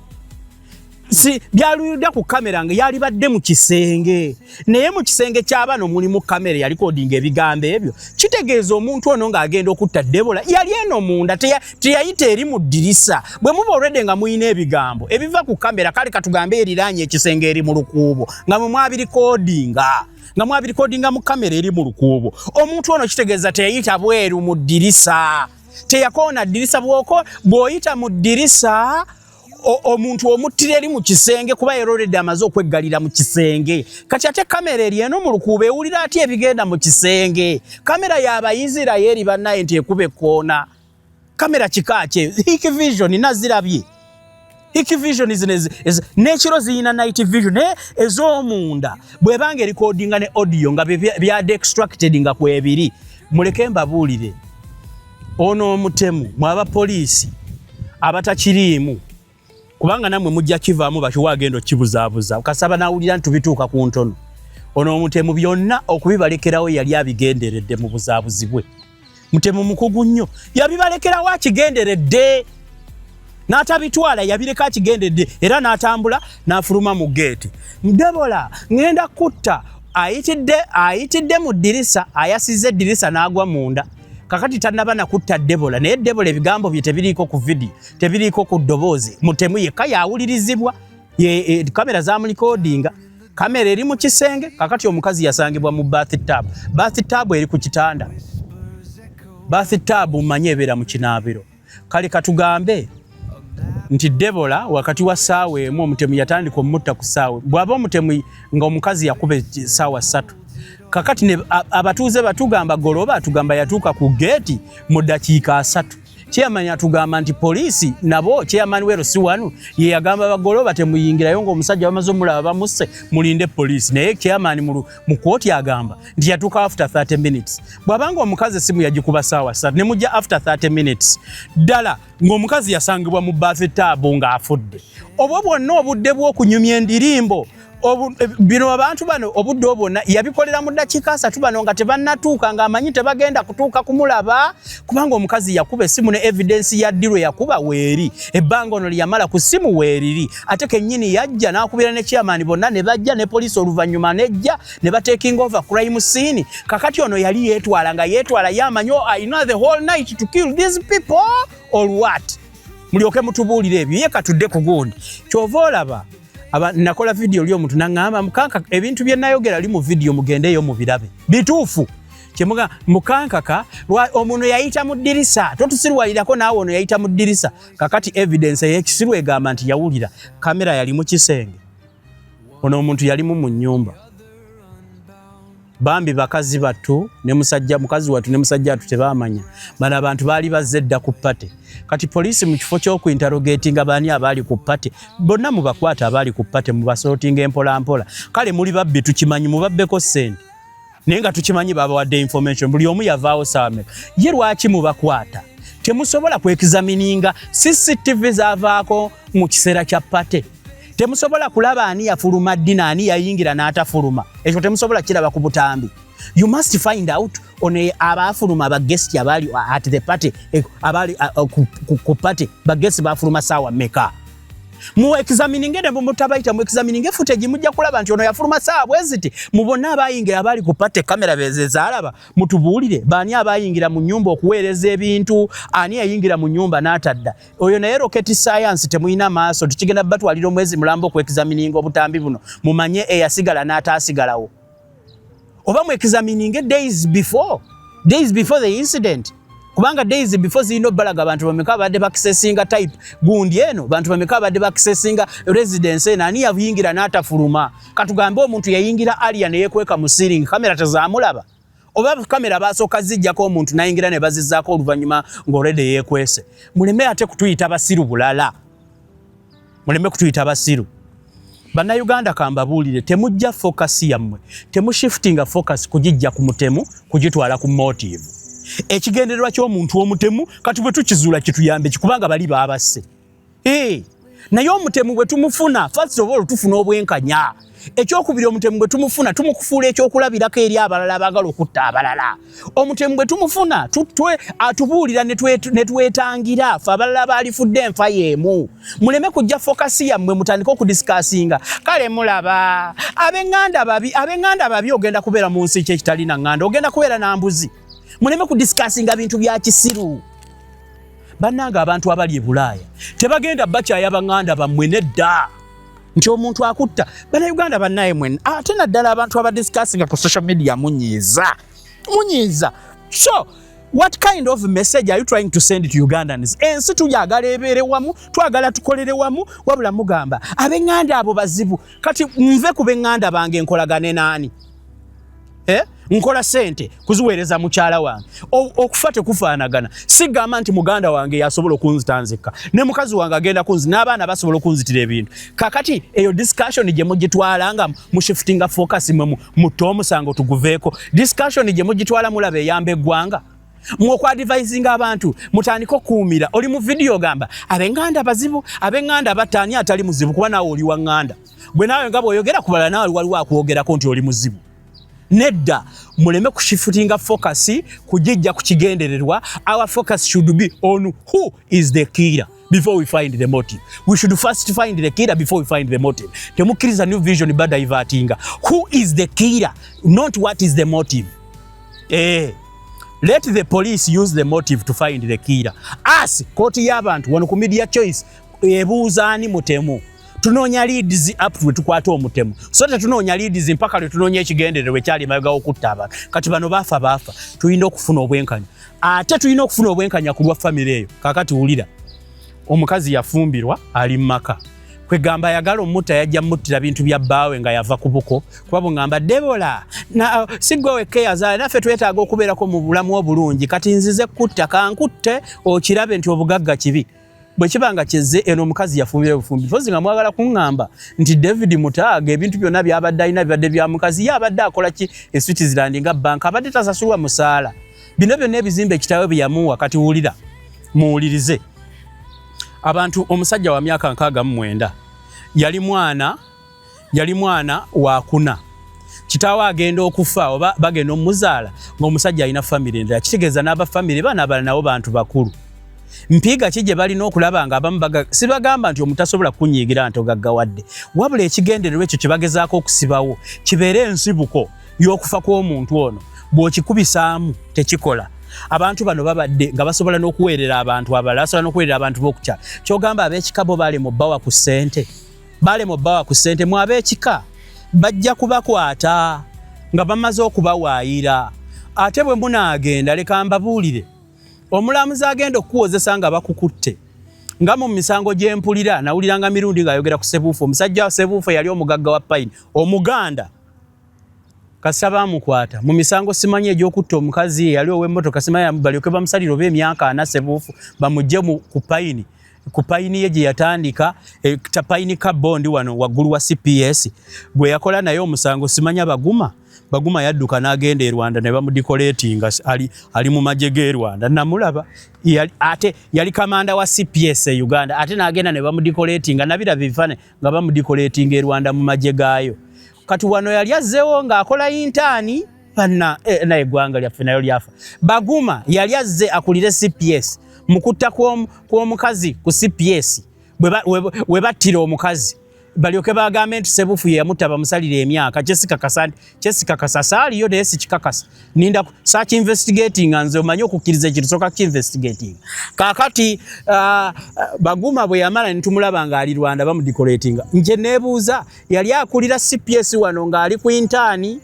si byaliwuliddwa ku kamera nga yalibadde mu kisenge. Naye mu kisenge ky'abano mulimu kamera yalikodinga ebigambo ebyo. Kitegeeza omuntu ono ng'agenda okutta Debola yali eno munda, teyayita eri mu ddirisa. Bwe muba olwedde nga muyina ebigambo ebiva ku kamera, kale katugambe eriraanye ekisenge eri mu lukuubo, nga mwe mwabirikodinga, nga mwabirikodinga mu kamera eri mu lukuubo, omuntu ono kitegeeza teyayita bweru mu ddirisa, teyakoona ddirisa. Bwoko bw'oyita mu ddirisa omuntu omuttira eri mu kisenge, kuba era already amaze okweggalira mu kisenge. Kati ate kamera eri eno mu lukuubo ewulira ate ebigenda mu kisenge? Kamera y'Abayisirayeri bannaye nti ekuba ekkoona. Kamera kika kye Hikvision, nazirabye Hikvision zino n'ekiro ziyina night vision, naye ez'omunda bw'ebanga erikodinga ne audio nga bya extracted nga kwebiri. Muleke mbabuulire, ono omutemu mwaba poliisi abatakiriimu, kubanga nammwe mujja kivaamu bakiwa agenda okibuzaabuza kasaba nawulira nti tubituuka ku ntono. Ono omutemu byonna okubibalekerawo yali abigenderedde mu buzaabuzi bwe. Mutemu mukugu nnyo, yabibalekerawo akigenderedde. N'atabitwala, yabireka akigendedde era n'atambula n'afuluma mu geeti. Debola, ŋŋenda kutta. Ayitidde mu ddirisa, ayasizza eddirisa n'agwa munda. Kakati tannaba nakutta Debola, naye Debola ebigambo bye tebiriiko ku vidiyo, tebiriiko ku ddoboozi. Mutemu yekka yawulirizibwa. Kamera zamulikodinga, kamera eri mu kisenge. Kakati omukazi yasangibwa mu bathtub. Bathtub eri ku kitanda. Bathtub mmanyi ebeera mu kinaabiro. Kale katugambe nti Debola wakati wa ssaawa 1, omutemu yatandika omutta ku ssaawa, bw'aba omutemu nga omukazi yakuba essaawa 3. Kakati ne abatuuze batugamba, Goloba atugamba yatuuka ku geeti mu ddakiika 30. Chairman atugamba nti poliisi nabo, chairman wero si wanu ye yagamba bagoloba temuyingirayo ng'omusajja bamaze omulaba bamusse, mulinde poliisi. Naye chairman mu kooti agamba nti yatuuka after 30 minutes. Bw'abanga omukazi essimu yagikuba ssaawa 3 ne mujja after 30 minutes, ddala ng'omukazi yasangibwa mu bathtub ng'afudde, obwo bwonna obudde bw'okunyumya endirimbo, bino abantu bano obudde obwonna yabikolera mu ddakiika 30, bano nga tebannatuuka, ng'amanyi tebagenda kutuuka kumulaba, kubanga omukazi yakuba essimu ne evidence ya ddirwe yakuba weeri, ebbanga ono lyeyamala ku ssimu weeriri. Ate kennyini yajja n'akubira ne chairman, bonna ne bajja ne poliisi oluvannyuma nejja ne batekinga over crime scene. Kakati ono yali yeetwala nga yeetwala yamanyi, "Oh, I know the whole night to kill these people," or what? Mulyoke mutubuulire ebyo. Ye katudde ku gundi. Kyova olaba aba nakola vidiyo oli omuntu naŋŋamba, "Mukanka, ebintu bye nayogera li mu vidiyo, mugendeeyo mubirabe, bituufu." Kyemuga mukankaka omuntu yayita mu ddirisa, totusirwalirako naawe, ono yayita mu ddirisa. Kakati evidence ey'ekisiru egamba nti yawulira kamera yali mu kisenge, ono omuntu yalimu mu nnyumba. Bambi bakazi battu ne musajja, mukazi wattu ne musajja wattu tebamanya bano abantu baali bazze dda ku party. Kati poliisi mu kifo ky'okuinterrogatinga baani abaali ku party bonna, mubakwata abaali ku party, mubasortinga empolampola. Kale muli babbi, tukimanyi, mubabbeko ssente, naye nga tukimanyi babawadde information buli omu yavaawo saameka ye. Lwaki mubakwata? Temusobola kwexamininga CCTV zavaako mu kiseera kya party? Temusobola kulaba ani yafuluma ddi naani yayingira n'atafuluma? Ekyo temusobola kiraba ku butambi? You must find out ono abaafuluma, abaguest abaali at the party, abaali ku party, baguest bafuluma saawa meka? Mu examininge ne mutabayita mu examininge footage, mujja kulaba nti ono yafuluma saawa bwe ziti. Mu bonna abayingira abaali ku party, kamera beze zaalaba, mutubuulire baani abayingira mu nnyumba okuweereza ebintu, ani yayingira mu nnyumba n'atadda. Oyo naye rocket science, temulina maaso. Tukigenda batwalira omwezi mulamba okuexamininga obutambi buno, mumanye eyasigala n'ataasigalawo. Oba mu examininge days before the incident, kubanga days before zirina obbalaga abantu bameka abadde baaccessinga type gundi eno, bantu bameka abadde baaccessinga residence eno, ani yayingira n'atafuluma. Katugambe omuntu yayingira alia neyekweka mu ceiling, kamera tezamulaba? Oba kamera basooka zijjako omuntu nayingira ne bazizzaako oluvannyuma ng'olwedde yeekwese? Muleme ate kutuyita basiru bulala, muleme kutuyita basiru. Bannayuganda, kambabuulire, temujja focus yammwe, temushiftinga focus kugijja ku mutemu kugitwala ku motive, ekigendererwa ky'omuntu omutemu. Kati bwe tukizuula kituyambe kikubanga bali baabasse. Hey, naye omutemu bwe tumufuna, first of all tufuna obwenkanya. Ekyokubiri, omutemu bwe tumufuna tumukufuula ekyokulabirako eri abalala abaagala okutta abalala. Omutemu bwe tumufuna atubuulira ne twetangira ffe abalala baalifudde enfa y'emu. Muleme kujja focus yammwe mutandike okudiscussinga, "Kale mulaba ab'eŋŋanda babi, ab'eŋŋanda babi." Ogenda kubeera mu nsi ki ekitalina ŋŋanda? Ogenda kubeera na mbuzi? Muleme kudiscussinga bintu bya kisiru. Bannange, abantu abali e Bulaaya tebagenda bakyaya baŋŋanda bammwe, nedda, nti omuntu akutta. Bannayuganda bannaye mwenna, ate naddala abantu abadiscussinga ku social media, munyiiza, munyiiza. So what kind of message are you trying to send to Ugandans? Ensi tuyagala ebeere wamu, twagala tukolere wamu, wabula mugamba ab'eŋŋanda abo bazibu. Kati nve ku b'eŋŋanda bange nkolagane naani? Eh? Nkola sente kuziweereza mukyala wange. Okufa tekufaanagana. Sigamba nti muganda wange yasobola okunzita nzekka, ne mukazi wange agenda kunzi, n'abaana basobola okunzitira ebintu. Kakati eyo discussion gye mugitwala nga mushiftinga focus, mwe mutte omusango tuguveeko, discussion gye mugitwala mulaba eyamba eggwanga? Mwokwadvisinga abantu mutandike okukuumira. Oli mu vidiyo ogamba ab'eŋŋanda bazibu, ab'eŋŋanda battaani. Atali muzibu, kuba naawe oli wa ŋŋanda gwe, naawe nga bw'oyogera ku balala, naawe waliwo akwogerako nti oli muzibu. Nedda, muleme kushiftinga focus kugijja ku kigendererwa. Our focus should be on who is the killer. before we find the motive. We should first find the killer before we find the motive. Temukkiriza New Vision badivertinga. Who is the killer, not what is the motive. Let the police use the motive to find the killer. As kooti y'abantu wano ku Media Choice ebuuza ani mutemu. Tunoonya leads up to tukwate omutemu, so tetunoonya leads mpaka lwe tunoonya ekigendererwa ekyali emabega w'okutta abantu. Kati bano baafa baafa, tulina okufuna obwenkanya, ate tulina okufuna obwenkanya ku lwa famire eyo. Kakati wulira, omukazi yafumbirwa, ali mu maka, kwegamba ayagala omutta yajja muttira bintu bya bbaawe nga yava ku buko, kuba bweŋŋamba Debola na si gwe wekka eyazaala, naffe twetaaga okubeerako mu bulamu obulungi. Kati nzize kutta, kankutte okirabe nti obugagga kibi. Bwe kiba nga kyezze eno, omukazi yafumbira bufumbi fozi, nga mwagala kuŋŋamba nti David Mutaaga ebintu byonna byabadde alina bibadde bya mukazi. Ye abadde akola ki e Switzerland nga banka? Abadde tasasulwa musaala. Bino byonna ebizimbe kitaawe bye yamuwa. Kati wulira, muwulirize abantu. Omusajja wa myaka 69, yali mwana wakuna. Kitaawe agenda okufa oba bagenda omuzaala ng'omusajja alina famire endala. Kitegeeza n'abafamire baana abalala nabo bantu bakulu. Mpiiga ki gye balina okulaba nga abamu sibagamba nti omutasobola kunyiigira nti ogaggawadde, wabula ekigendererwa ekyo kye bagezaako okusibawo kibeere ensibuko y'okufa kw'omuntu ono. Bw'okikubisaamu tekikola. Abantu bano babadde nga basobola n'okuweerera abantu abalala, basobola n'okuweerera abantu b'okukyalo. Kyogamba ab'ekika bo bali mu bbawa ku ssente, bale mu bbawa ku ssente. Mu ab'ekika bajja kubakwata nga bamaze okubawaayira. Ate bwe munaagenda, leka mbabuulire, omulamuzi agenda okukuwozesa nga bakukutte, nga mu misango gy'empulira, nawuliranga Mirundi ng'ayogera ku Sebuufu. Omusajja Sebuufu yali omugagga wa Pine, Omuganda. Kasita bamukwata mu misango simanyi egy'okutta omukazi eyali ow'emmotoka, simanyi, balyoke bamusalire oba emyaka 40, Sebuufu bamugye ku Pine ye gye yatandika, Pine ka Bond wano waggulu wa CPS, gwe yakola naye omusango simanya Baguma. Baguma yadduka n'agenda e Rwanda ne bamudecoratinga, ali mu magye g'e Rwanda. Namulaba yali, ate yali kamanda wa CPS e Uganda, ate n'agenda ne bamudecoratinga. Nabiraba ebifaananyi nga bamudecoratinga e Rwanda mu magye gaayo. Kati wano yali azzeewo ng'akola intern banna, naye eggwanga lyaffe nayo lyafa. Baguma yali azze akulire CPS mu kutta kw'omukazi ku CPS, we battira omukazi balyoke bagambe nti Sebufu ye yamutta, bamusalira emyaka. Kyesikakasa nti kyesikakasa, saaliyo naye sikikakasa. Ninda search investigating. Nze omanyi okukkiriza ekintu soka investigating. Kaakati Baguma bwe yamala ne tumulaba ng'ali Rwanda bamudecoratinga. Nje neebuuza, yali akulira CPS wano ng'ali ku intern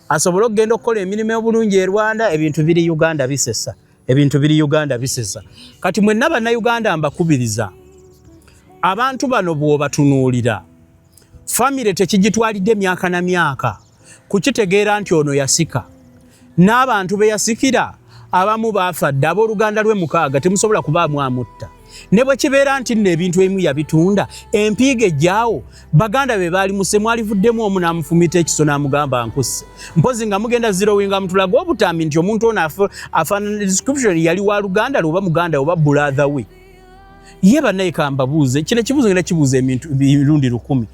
asobole okugenda okukola emirimu obulungi e Rwanda? Ebintu biri Uganda bisesa, ebintu biri Uganda bisesa. Kati mwenna Bannayuganda mbakubiriza, abantu bano bw'obatunuulira, famire tekigitwalidde myaka na myaka kukitegeera nti ono yasika, n'abantu be yasikira abamu baafa dda. Abooluganda lwe 6 temusobola kubaamu amutta. Ne bwe kibeera nti nno ebintu ebimu yabitunda, empiiga ejjaawo, baganda be baali muse, mwalivuddemu omu n'amufumita ekiso n'amugamba nkusse. Mpozi nga mugenda zirowinga mutulaga obutambi nti omuntu ono afaanana description, yali wa luganda lwe oba muganda oba brother we ye. Bannaye, kambabuuze kino ekibuuzo, ngenda kibuuza emintu emirundi 1000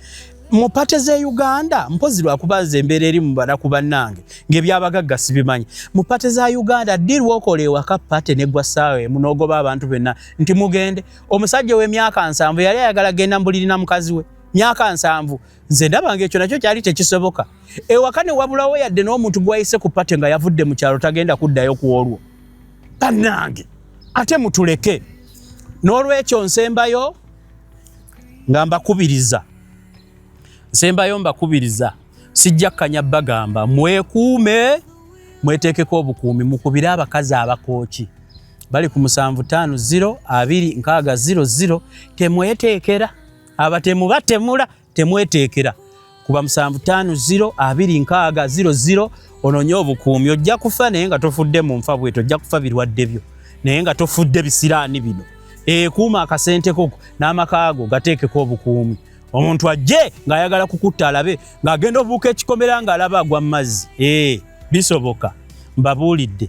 mu party z'e Uganda. Mpozi lwakuba nze embeera eri mu banaku bannange ng'ebyabagagga sibimanyi. Mu party za Uganda, ddi lwokola ewaka party neggwa ssaawa emu n'ogoba abantu benna nti mugende? Omusajja ow'emyaka 70 yali ayagala genda mu buliri na mukazi we, myaka 70. Nze ndaba ng'ekyo nakyo kyali tekisoboka. Ewaka ne wabulawo yadde n'omuntu gwayise ku party nga yavudde mu kyalo, tagenda kuddayo ku olwo. Bannange, ate mutuleke. N'olwekyo nsembayo nga mbakubiriza, nsembayo mbakubiriza, sijja kkanya bagamba mwekuume, mweteekeko obukuumi, mukubire abakazi abakooki bali ku 750 2600. Temweteekera abatemu batemula, temweteekera kuba 750 2600, ononye obukuumi. Ojja kufa naye nga tofudde mu nfa bwetyo, ojja kufa birwadde byo naye nga tofudde bisiraani bino. Ekuuma akasente koko n'amaka go, gateekeko obukuumi. Omuntu ajje ng'ayagala kukutta, alabe ng'agenda obuuka ekikomera ng'alaba agwa mu mazzi. Bisoboka. Mbabuulidde,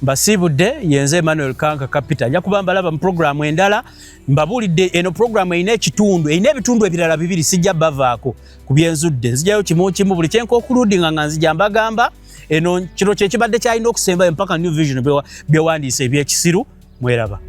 mbasiibudde. Yenze Emmanuel Kanka Kapita, nja kuba mbalaba mu puroguramu endala. Mbabuulidde, eno puroguramu erina ekitundu, erina ebitundu ebirala bibiri. Sijja bavaako ku byenzudde, nzijayo kimu kimu buli kyenkokuludinga nga nzija mbagamba. Eno kino kyekibadde kyalina okusembayo mpaka New Vision byewandiise ebyekisiru. Mweraba.